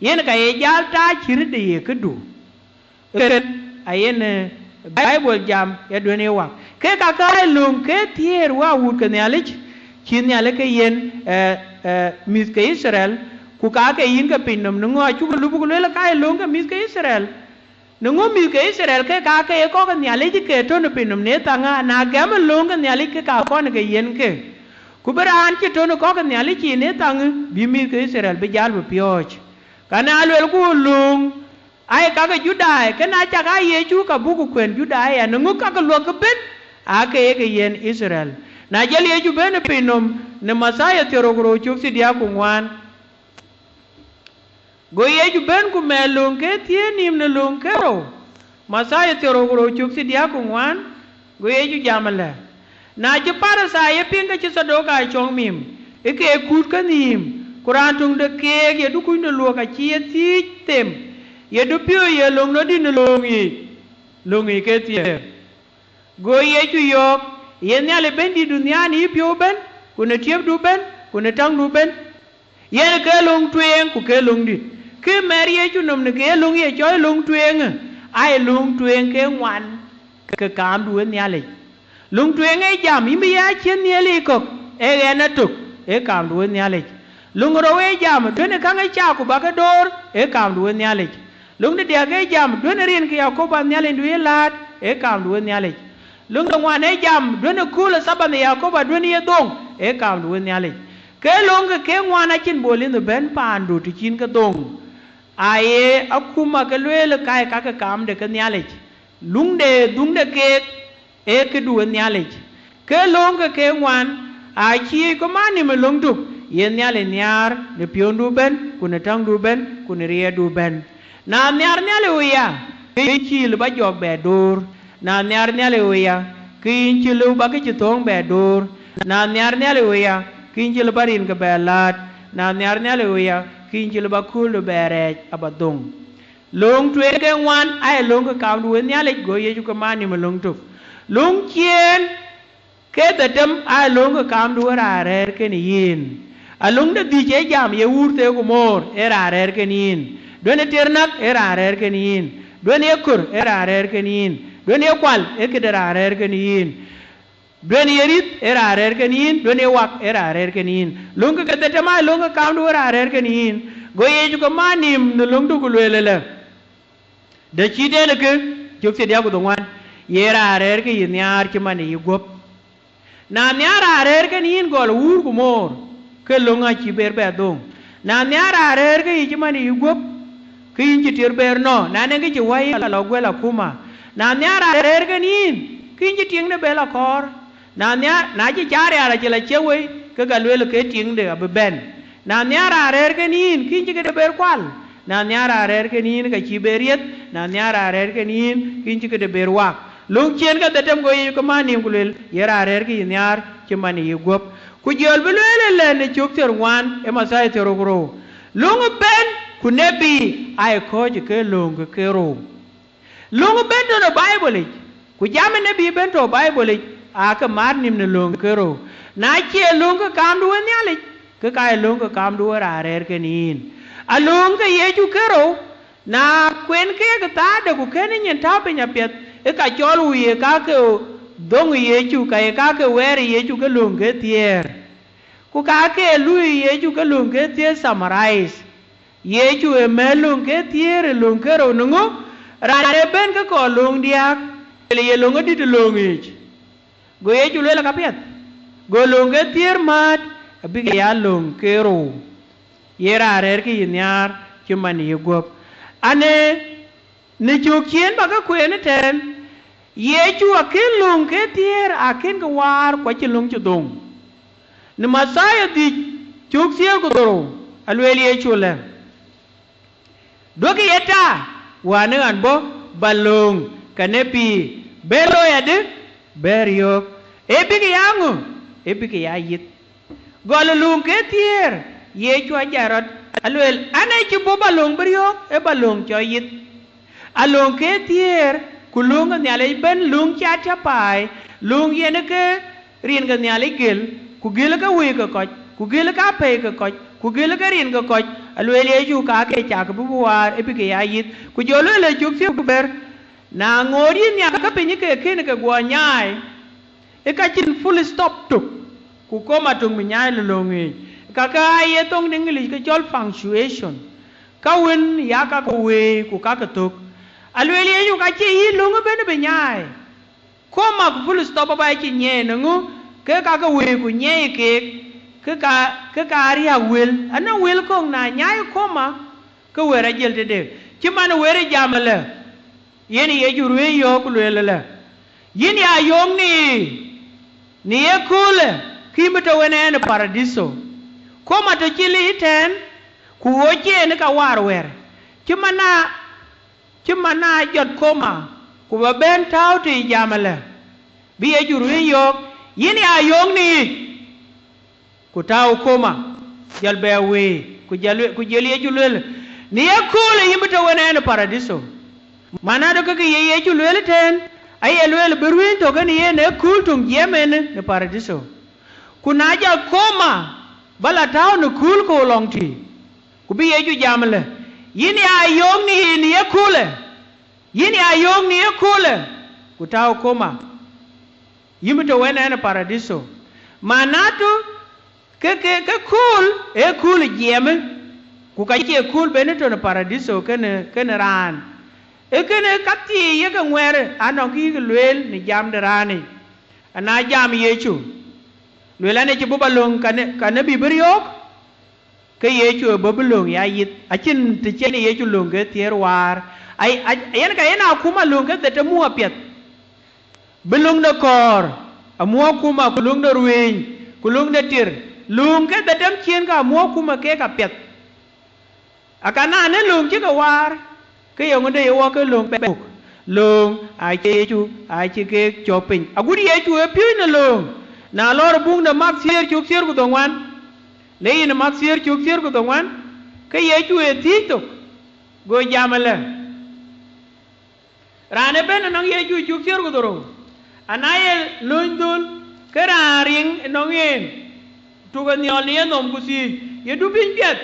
yen ka ye jal tac cït de ye këdu. Kën ayen, eh, Baibul jam ye duënë wak. Ke ka ka löŋ ke thiëër wä wut ke Nhialic, cï Nhialic ke yen, eh, eh, mïth ke Yithriɛl, ku ka ke yïn ke piny nɔm, në ŋö acuk lupuk lueel ka ye löŋ ke mïth ke Yithriɛl. Në ŋö mïth ke Yithriɛl ke ka ke ye kɔc ke Nhialic ke tɔ̈ në piny nɔm në thaŋë, na gɛm ë löŋ ke Nhialic ke ka kɔn ke yen ke. Ku bï raan cï tɔ̈ në kɔc ke Nhialic cï në thaŋë, bï mïth ke Yithriɛl bï jal bï piɔ̈ɔ̈c. Ka na luelku löŋ, ai, ka ke Judai, ke na cak aa Yecu, ka buk kuën Judai aya, në ŋö ka ke luɔk ëbën, aa ke ye ke yen Yithriɛl. Na jël Yecu bɛ̈n ë piny nɔm, në Mathayo thiërrou ku rou cök thiërdiäk ku ŋuan, go Yecu bɛ̈n ku mɛt löŋ ke thiëër nïïm në löŋ ke rou. Mathayo thiërrou ku rou cök thiërdiäk ku ŋuan, go Yecu jam ëlë, na cï Parithai ye piŋ, ke cï Thadokai cɔŋ mim, ë ke kut kenïïm, ku raan töŋ de keek ye dukuny de luɔk acï ye thiëëc them, ye dupiööc ye löŋ nɔ̈ dït në löŋ yiic, löŋ yiic ke thiëër. Go Yecu yɔ̈ɔ̈k, ye Nhialic Bɛ̈nydïtdu nhiaar në yïpiɔ̈u ëbɛ̈n, ku në tiëpdu ëbɛ̈n, ku në täŋdu ëbɛ̈n. Yen ke löŋ tueŋ ku ke löŋ dït. Kë mɛt Yecu nɔm në ke ye löŋ ye cɔl löŋ tueŋë, aye löŋ tueŋ ke ŋuan ke kaamdu ë Nhialic. Löŋ tueŋ ee jam, yïn bï ya ciën nhiëëlic kɔ̈k, ee ɣɛn ë tök, ee kaamdu ë Nhialic. Löŋ rou ee jam, duënë käŋ ë cak ku bä ke door, ee kaamdu ë Nhialic. Löŋ de diäk ee jam, duënë rin ke Yakoba Nhialicdu ye läät, ee kaamdu ë Nhialic. Löŋ de ŋuan ee jam, duënë kööl ë Thabath ë Yakoba, duënë ye dhoŋ, ee kaamdu ë Nhialic. Ke löŋ ke ke ŋuan acïn bol yïn bɛ̈n paandu të cïn ke dhoŋ. Aye akuma ke lueel, ka ye ka ke kaam de ke Nhialic. Luŋ de dhuŋ de keek ee këdu ë Nhialic. Ke lööŋ ke ke ŋuan, acï Yecu ke man nïm ë löŋ tök, ye Nhialic nhiaar në piɔ̈ndu ëbɛ̈n, ku në täŋdu ëbɛ̈n, ku në riɛɛrdu ëbɛ̈n. Na nhiaar Nhialic ɣöya, ke yïn cïï lëu ba jɔk bɛ door. Na nhiaar Nhialic ɣöya, ke yïn cïï lëu ba kë cï thööŋ bɛ door. Na nhiaar Nhialic ɣöya, ke yïn cïï lëu ba rinke bɛ läät. Na nhiaar Nhialic ɣöya, ke yïn cïï lëu ba kööldu bɛ rɛɛc aba dhoŋ. Lööŋ tueŋ ke ŋuan aye lööŋ ke kaamdu ë Nhialic, go Yecu ke man nïm ë löŋ tök. Lööŋ ciëën ke dhetem aye lööŋ ke kaamdu ë raan rɛ̈ɛ̈r kën yïn. A löŋ de dhïc ee jam, ye wuur theek ku moor, ee raan rɛ̈ɛ̈r kën yïn. Duënë tiɛr näk, ee raan rɛ̈ɛ̈r kën yïn. Duënë ye kör, ee raan rɛ̈ɛ̈r kën yïn. Duënë ye kual, ee këde raan rɛ̈ɛ̈r kën yïn. Duënë ye rïth, ee raan rɛ̈ɛ̈r kën yïn. Duënë ye wak, ee raan rɛ̈ɛ̈r kën yïn. Lööŋ ke dhetem aye lööŋ ke kaamdu ë raan rɛ̈ɛ̈r kën yïn. Go Yecu ke man nïïm në löŋ tök ku lueel ëlë, de cït en ë kë, cök thiërdiäk ku dhoŋuan, ye raan rɛ̈ɛ̈r ke yï nhiaar cï man ë yï guöp. Na nhiaar raan rɛ̈ɛ̈r kën yïn, gɔl wuur ku moor, ke löŋ acïï ber bɛ dhoŋ. Na nhiaar raan rɛ̈ɛ̈r ke yï cï man ë yï guöp, ke yïn cïï tiɛr ber nɔ̈k, na nɛŋ kë cï wäi yï, ka lɔ guël akuma. Na nhiaar raan rɛ̈ɛ̈r kën yïn, ke yïn cïï tiɛŋde ber lɔ kɔɔr. Na nhiaar, na cï cä rial acï lɔ ciëk wei, ke ka lueel ke tiɛŋde abï bɛ̈n. Na nhiaar raan rɛ̈ɛ̈r kën yïn, ke yïn cïï këde ber kual. Na nhiaar raan rɛ̈ɛ̈r kën yïn, ka cïï ber rieth. Na nhiaar raan rɛ̈ɛ̈r kën yïn, ke yïn cïï këde ber wak. Lööŋ ciëën ke dhetem, go Yecu ke man nïïm ku lueel, ye raan rɛ̈ɛ̈r ke yï nhiaar cï man ë yï guöp. Ku jɔl bï lueel ëlë në cök thiërŋuan ë Mathayo thiërrou ku rou. Lööŋ ëbɛ̈n ku nebii aye kɔ̈ɔ̈c ke lööŋ ke ke rou. Löŋ ëbɛ̈n tɔ̈ në Baibolic, ku jam ë nebii ëbɛ̈n tɔ̈ Baibolic, aake mat nïïm në lööŋ ke rou. Na cie lööŋ ke kaamdu ë Nhialic, ke ka ye lööŋ ke kaamdu ë raan rɛ̈ɛ̈r kën yïn. A lööŋ ke Yecu ke rou, na kuen keek ë thaarde ku kënë nyin tääu piny apiɛth, ë ka cɔl wu ye ka ke dhoŋ ë Yecu, ka ye ka ke wɛɛr ë Yecu ke lööŋ ke thiëër. Ku ka ke luui Yecu ke lööŋ ke thiëër summarize. Yecu ë mɛ̈t lööŋ ke thiëër ë lööŋ ke rou në ŋö? Raan ë bɛ̈n ke kɔɔr lööŋ diääk, lueel ye löŋ adït ë lööŋ yiic. Go Yecu lueel, ka piɛth. Go lööŋ ke thiëër mät, abïk ya lööŋ ke rou. Ye raan rɛ̈ɛ̈r ke yï nhiaar cï man ye guɔ̈p. Anë, në cök ciëën ba ke kueen ëtɛ̈ɛ̈n, Yecu akën löŋ ke thiëër, akën ke waar, ku acïn löŋ cï dhoŋ. Në Mathayo dhïc, cök thiëër ku dhorou, alueel Yecu lë, duɔ̈kkë ye ta, wään ë ɣɛn bɔ̈, ba lööŋ kɛnë pïïr bɛ̈n looi adï? Bɛ̈n riɔ̈ɔ̈k. Ee bïk ya ŋö? Ee bïk ya yith. Gɔl ë löŋ ke thiëër, Yecu ajai rɔt, alueel an, ee cï bɔ̈ ba lööŋ bï riɔ̈ɔ̈k, ee ba lööŋ cɔl yith. A lööŋ ke thiëër, ku lööŋ ke Nhialic ëbɛ̈n, lööŋ cï atiäp paai, lööŋ yen ke rin ke Nhialic gël, ku gël ke wëi ke kɔc, ku gël ke apɛi ke kɔc, ku gël ke rin ke kɔc, alueel Yecu, ka ke cak bï bï waar, ee bï ke ya yith. Ku jɔ lueel ë cök thiëër ku bɛ̈t, na ŋoot yïn nhial ke piny ke kën ke guɔ nyaai, ë ka cïn full stop tök, ku koma töŋ bï nyaai ë löŋ yic. Kakë aa ye thoŋ de English ke cɔl punctuation. Ka wën ya ka ke wëi ku ka ke thök. Alueel Yecu, ka cie yï löŋ ëbɛ̈n bï nyaai. Koma ku full stop aba cï nyiɛɛi në ŋö? Ke ka ke wëi ku nyiɛɛi keek, ke ka, ke ka riääk wël. Anɔŋ wël kɔ̈k na nyaai koma, ke wël ajël tëde. Cï man wël ë jam ëlë, yen Yecu ruëëny yɔ̈ɔ̈k ku lueel ëlë, yïn ya yöök ni, ni ye köölë, ke yïn bï tɔ wën ɛn ë Paraditho. Koma tɔ cil ëtɛ̈ɛ̈n, ku ɣöö cï en ë ka waar wɛ̈ɛ̈r. Cï man na, cï man na jɔt koma, ku ba bɛ̈n tääu të jam ëlë, bï Yecu ruëëny yɔ̈ɔ̈k, yïn ya yöök ni yic, ku tääu koma, jɔl bɛ wëi, ku jɔl, ku jɔl Yecu lueel, ni ye köölë yïn bï tɔ wën ɛn ë Paraditho. Man adë ke kë ye Yecu lueel ëtɛ̈ɛ̈n, aye lueel bï ruëëny tɔ kenë yen ë kööl töŋ jiɛɛm en në Paraditho. Ku na jɔl koma, ba la tääu në kööl kɔ̈u lɔŋ tï. Ku bï Yecu jam ëlë, yïn ya yöök ni, ni ye köölë, yïn ya yöök ni ye köölë, ku tääu koma, yïn bï tɔ wën ɛn ë Paraditho. Manatu, ke, ke, ke kööl, ee kööl ë jiɛɛmë, ku ka cie kööl ben ë tɔ në Paraditho kenë, kenë raan. Ee kënë ka thii yeke ŋuɛ̈ɛ̈r, anɔŋ kë yïk lueel në jam de raan yic. Ana jam Yecu, lueel an, ë cï bɔ̈ ba lööŋ kane, kane bï bï riɔ̈ɔ̈k, ke Yecu ë bɔ̈ bï lööŋ ya yith. Acïn të cïn Yecu lööŋ ke thiëër waar. Ai, ai, yen ka yen akuma lööŋ ke dhetem muk apiɛth. Bï löŋ de kɔɔr, amuɔ̈k kuma, ku löŋ de ruëëny, ku löŋ de tir, lööŋ ke dhetem ciëën ka amuɔ̈k kuma keek apiɛth. Akana në lööŋ cï ke waar, ke yeŋö de ye wɔ ke lööŋ pɛk? Lööŋ acï Yecu, acï keek cɔk piny. Agut Yecu ë piööc në lööŋ. Na lɔɔr buŋ de Mak thiëër cök thiëër ku dhoŋuan, le yïn Mak thiëër cök thiëër ku dhoŋuan, ke Yecu ë thiëëc thok, go jam ëlë, raan ëbɛ̈n ënɔŋ Yecu cök thiëër ku dhorou, ana ye lööny dhöl, ke raan riŋ ënɔŋ en, tuk ë nhiɔl në yenhom ku thiëëc, ye du piny piɛth?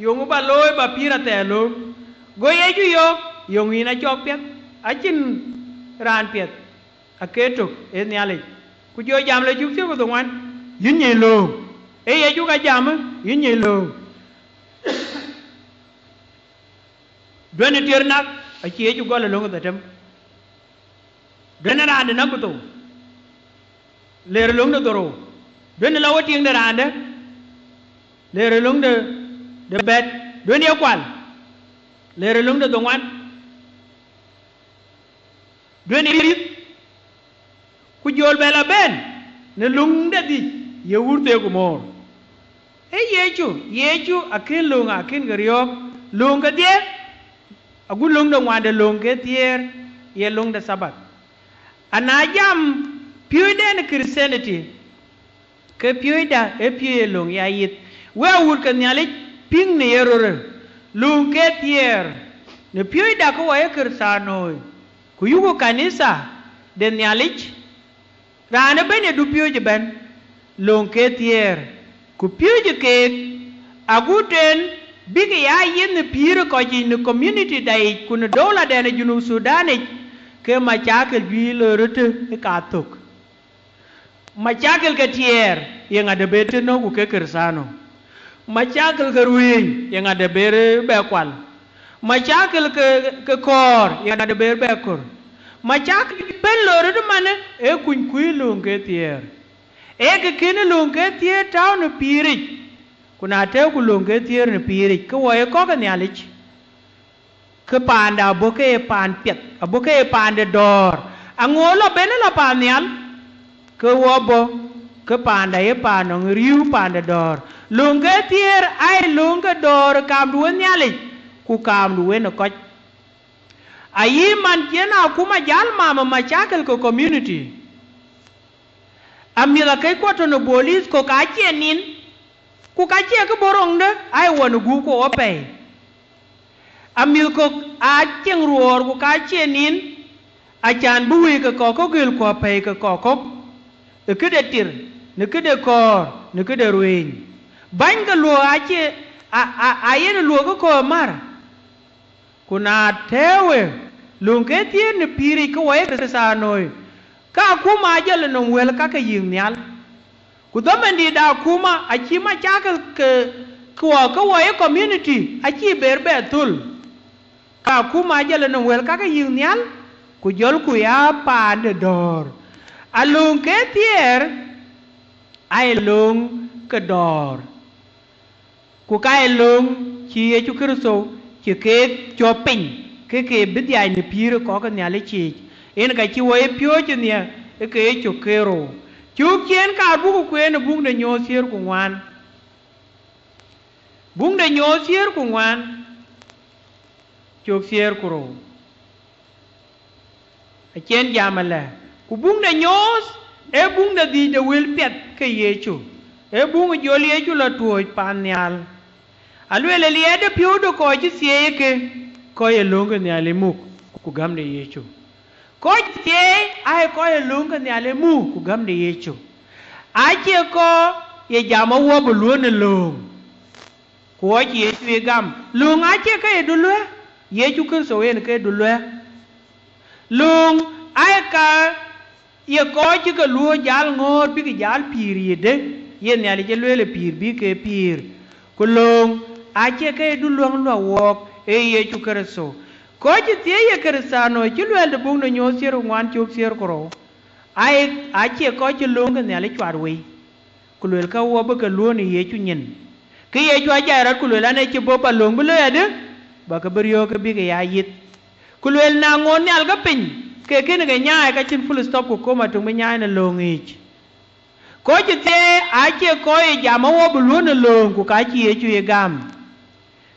Yeŋö ba looi ba pïïr athɛɛr lööm? Go Yecu yɔ̈ɔ̈k, yeŋö yïn acɔk piɛth? Acïn raan piɛth, ake tök ë Nhialic. Ku jɔ jam le cök thiëër ku dhoŋuan, yïn nyic lööŋ. Ee Yecu ka jam, yïn nyic lööŋ. Duënë tiër nak, acï Yecu gɔl ë löŋ ë dhetem. Duënë raan de nak ku thou, ler ë löŋ de dhorou. Duënë la wetiŋ de raan de, ler ë löŋ de, de bɛ̈t. Duënë ye kual, ler ë löŋ de dhoŋuan. Duënë ye rith, ku jɔl bɛ la bɛ̈n në löŋ de dhïc, ye wur theek ku moor. Ee Yecu, Yecu akën lööŋ akën ke riɔ̈ɔ̈k, lööŋ kedhie, agut löŋ de ŋuan de lööŋ ke thiëër, ye löŋ de Thabath. Ana jam piööcden ë Christianity, ke piööcda ee piööc ë löŋ ya yith. Wek awut ke Nhialic, piŋ në ye röt, lööŋ ke thiëër, në piööcda ke wɔ ye Kërthanoi, ku yuku kanitha de Nhialic, raan ëbɛ̈n ye du piööc ëbɛ̈n, lööŋ ke thiëër, ku piööcë keek, agut en bïk ya yith në pïïr ë kɔc yiic në community da yic ku në doula dɛn ë Junub Thudan yic, ke macakil juëc loi röt ë ka thök. Macakil ke tiɛɛr, ye ŋa de ber të nɔ̈k ku ke Kërthano? Macakil ke ruëëny, ye ŋa de ber bɛ kual? Macakil ke, ke kɔɔr, ye ŋa de ber bɛ kör? Macakil bɛ̈n loi röt ëmanë, ee kuny kuc lööŋ ke thiëër. Ee kë kën lööŋ ke thiëër tääu në pïïric, ku na tɛ̈ɛ̈uku lööŋ ke thiëër në pïïric, ke wɔ ye kɔc ke Nhialic, ke paanda abɔ̈ ke ye paan piɛth, abɔ̈ ke ye paan de dɔ̈ɔ̈r. Aŋoot lɔ ben lɔ paannhial, ke wɔ bɔ̈ ke paanda ye paan nɔŋ riëëu, paan de dɔ̈ɔ̈r. Lööŋ ke thiëër aa ye lööŋ ke dɔ̈ɔ̈r ë kaamdu ë Nhialic ku kaamdu wën ë kɔc. Ayï man cïn akuma jäl mam ë macakël ke community. Amïth akëc kuɔ tɔ̈ në bolis kɔ̈k aacie nin, ku ka cie kë bɔ̈ roŋde, aa ye wɔ në gup kuɔ apɛi. Amïth kɔ̈k aa cieŋ ruɔɔr ku ka cie nin, acan bï wëi ke kɔ̈k kɔ̈k gël ku apɛi ke kɔ̈k kɔ̈k, ë këde tir, në këde kɔ̈ɔ̈r, në këde ruëëny. Bäny ke luɔ̈k aacie, a, a, a yen luɔ̈k ë kɔ̈u ë mär. Ku na tɛ̈ɛ̈u ë lööŋ ke thiëër në pïïric ke wɔ ye Kërthianoi, ka akuma ajɔl ë nɔm wël ka ke yïk nhial. Ku dhɔ̈mëndït de akuma acï macakël ke, ke wɔ, ke wɔ ye community acïï ber bɛ thöl. Ka akuma ajɔl ë nɔm wël ka ke yïk nhial, ku jɔlku ya paan de dɔ̈ɔ̈r. A lööŋ ke thiëër aa ye lööŋ ke dɔ̈ɔ̈r. Ku ka ye lööŋ cï Yecu Kërtho cï keek cɔ̈p piny, ke ke bï dhiac në pïïr ë kɔc ke Nhialic yiic, yen ka cï wɔ ye piööcë nhiɛ̈ ë ke ye cök ke rou. Cök ciëën kaar buk kueen ë buŋ de Nyooth thiëër ku ŋuan. Buŋ de Nyooth thiëër ku ŋuan, cök thiëër ku rou. Acïn jam ëlë. Ku buŋ de Nyooth ee buŋ de dhïc de wël piɛth ke Yecu. Ee buŋ jɔl Yecu lɔ tuɔ̈ɔ̈c paannhial. Alueel ë liɛɛt de piɔ̈u de kɔc cï thieei ë ke, kɔc ye lööŋ ke Nhialic muk, ku gäm de Yecu. Kɔc cï thieei aa ye kɔc ye lööŋ ke Nhialic muk, ku gäm de Yecu. Acie kɔc ye jam awuɔ̈p ë luɔ̈n ë lööŋ. Ku ɣɔc Yecu ye gam, lööŋ acie ke ye duluɛ̈, Yecu Kërtho yen ke duluɛ̈. Lööŋ aa ye ka ye kɔc cï ke luɔ̈ɔ̈c jal ŋɔ̈ɔ̈r bïk jal pïïr yïdë, ye Nhialic ë lueel ë pïïr bï ke pïïr. Ku lööŋ acie ke ye duluäŋ luäk wɔɔk, ee Yecu Kërtho. Kɔc cï thieei ye Kërthianoi cï luɛɛl de buŋ de Nyooth thiëër ku ŋuan cök thiëër ku rou, aa ye, acie kɔc cï lööŋ ke Nhialic cuat wei. Ku luelkë wɔ bï ke luɔ̈n ë Yecu nyin. Ke Yecu ajai rɔt ku lueel an, ëcï bɔ̈ ba lööŋ bï looi adï, ba ke bï riɔ̈ɔ̈k ke bï ke ya yith. Ku lueel na ŋoot nhial ke piny, ke kënë ke nyaai ka cïn full stop ku koma töŋ bï nyaai në lööŋ yiic. Kɔc cï thieei acie kɔc ye jam awuɔ̈p ë luɔ̈n ë lööŋ ku ka cï Yecu ye gam.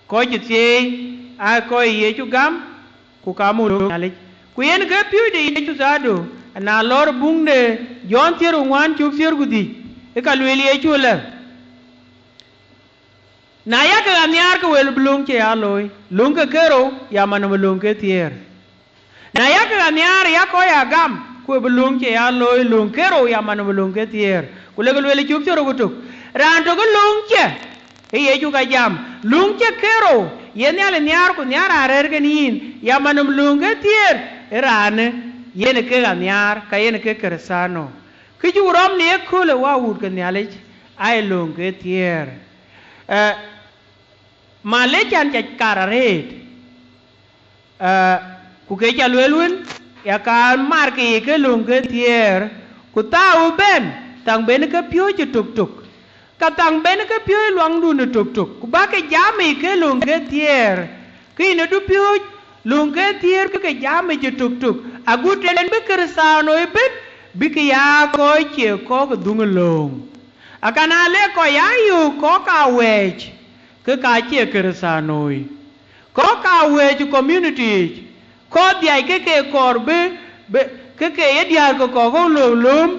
Kɔc cï thieei aa kɔc ye Yecu gam, ku ka muk Nhialic. Ku yen ke piööc de Yecu dhadu, na lɔɔr buŋ de Jɔn thiëër ku ŋuan cök thiëër ku dhïc, ë ka lueel Yecu ëlë, na yakë ɣa nhiaar ke wël bï lööŋ cï ya looi, lööŋ ke kerou ya man nɔm ë lööŋ ke thiëër. Na yakë ɣa nhiaar ya kɔc aa gam, ku ë bï lööŋ cï ya looi, lööŋ kerou ya man nɔm ë lööŋ ke thiëër. Ku lek lueel cök thiëër ku tök, raan tök ë lööŋ cï, ë Yecu ka jam, lööŋ cï kerou ye Nhialic nhiaar, ku nhiaar raan rɛ̈ɛ̈r kën yïn, ya man nɔm lööŋ ke thiëër, ë raanë yen ke ɣa nhiaar, ka yen ke Kërthiano. Kë cuk rɔm në ye köölë wa wut ke Nhialic, aa ye lööŋ ke thiëër. Ë, malec an, ca kar arëët. Ë, ku ke ca lueel wën, ya ka mar ke ye ke lööŋ ke thiëër, ku thaau ëbɛ̈n, thaŋ ben ke piööcë töktök, ka thaŋ ben ke piööc luaŋdun ë töktök, ku bä ke jam ë ke lööŋ ke thiëër, ke yïn ë dupiööc lööŋ ke thiëër bï ke jam ë cï töktök, agut tën bï Kërthiano ëbën bï ke ya kɔc cie kɔ̈k ë dhuŋ ë lööŋ. Akana le kɔc aa yöök kɔ̈k aa wɛɛc, ke ka cie Kërthianoi. Kɔ̈k aa wëëc community yic, kɔc dhiac ke ke kɔɔr bï, bï, ke ke ye diäär ke kɔ̈k ke lööm lööm,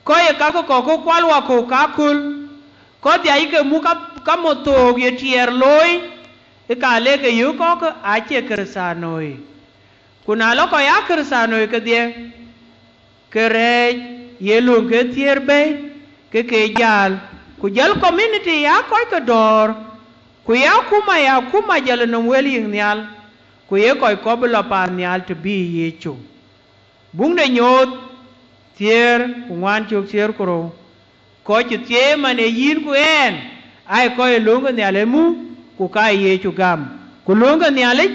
kɔc ye ka ke kɔ̈k ke kual wakɔ̈u kaköl, kɔc dhiac ke muk ka, ka mɔ̈ thook ye tiɛɛr looi, ë ka le ke yöök kɔ̈k ke acie Kërthianoi. Ku na lɔ kɔc aa Kërthianoi kedhie, ke rɛɛc ye lööŋ ke thiëër bɛ̈ɛ̈i, ke ke jäl, ku jɔl community ya kɔc ke dɔ̈ɔ̈r, ku ya akuma, ya akuma jɔl ë nɔm wël yic nhial, ku ye kɔc kɔ̈k bï lɔ paannhial të bï Yecu. Buŋ de Nyooth thiëër ku ŋuan cök thiëër ku rou. Kɔc cï thieei man ë yïn ku ɣɛn, aa kɔc ë lööŋ ke Nhialic muk, ku ka Yecu gam. Ku lööŋ ke Nhialic,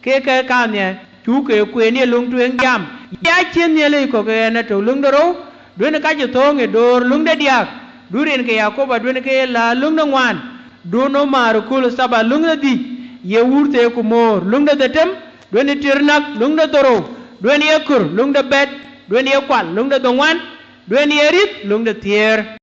ke ke kadhie, cuk ke kueen ye löŋ tueŋ jam. Ya cïn Nhialic kɔ̈k ɣɛn ë tök, löŋ de rou, duënë ka cï thööŋ ë door, löŋ de diäk, du rin ke Yakobo, duënë ke ye la, löŋ de ŋuan, du nɔm määr ë kööl ë Thabath, löŋ de dhïc, Ye wuur theek ku moor, löŋ de dhetem. Duën ye tiɛr näk, löŋ de dhorou. Duën ye kör, löŋ de bɛ̈t. Duën ye kual, löŋ de dhoŋuan. Duën ye rïth, löŋ de thiëër.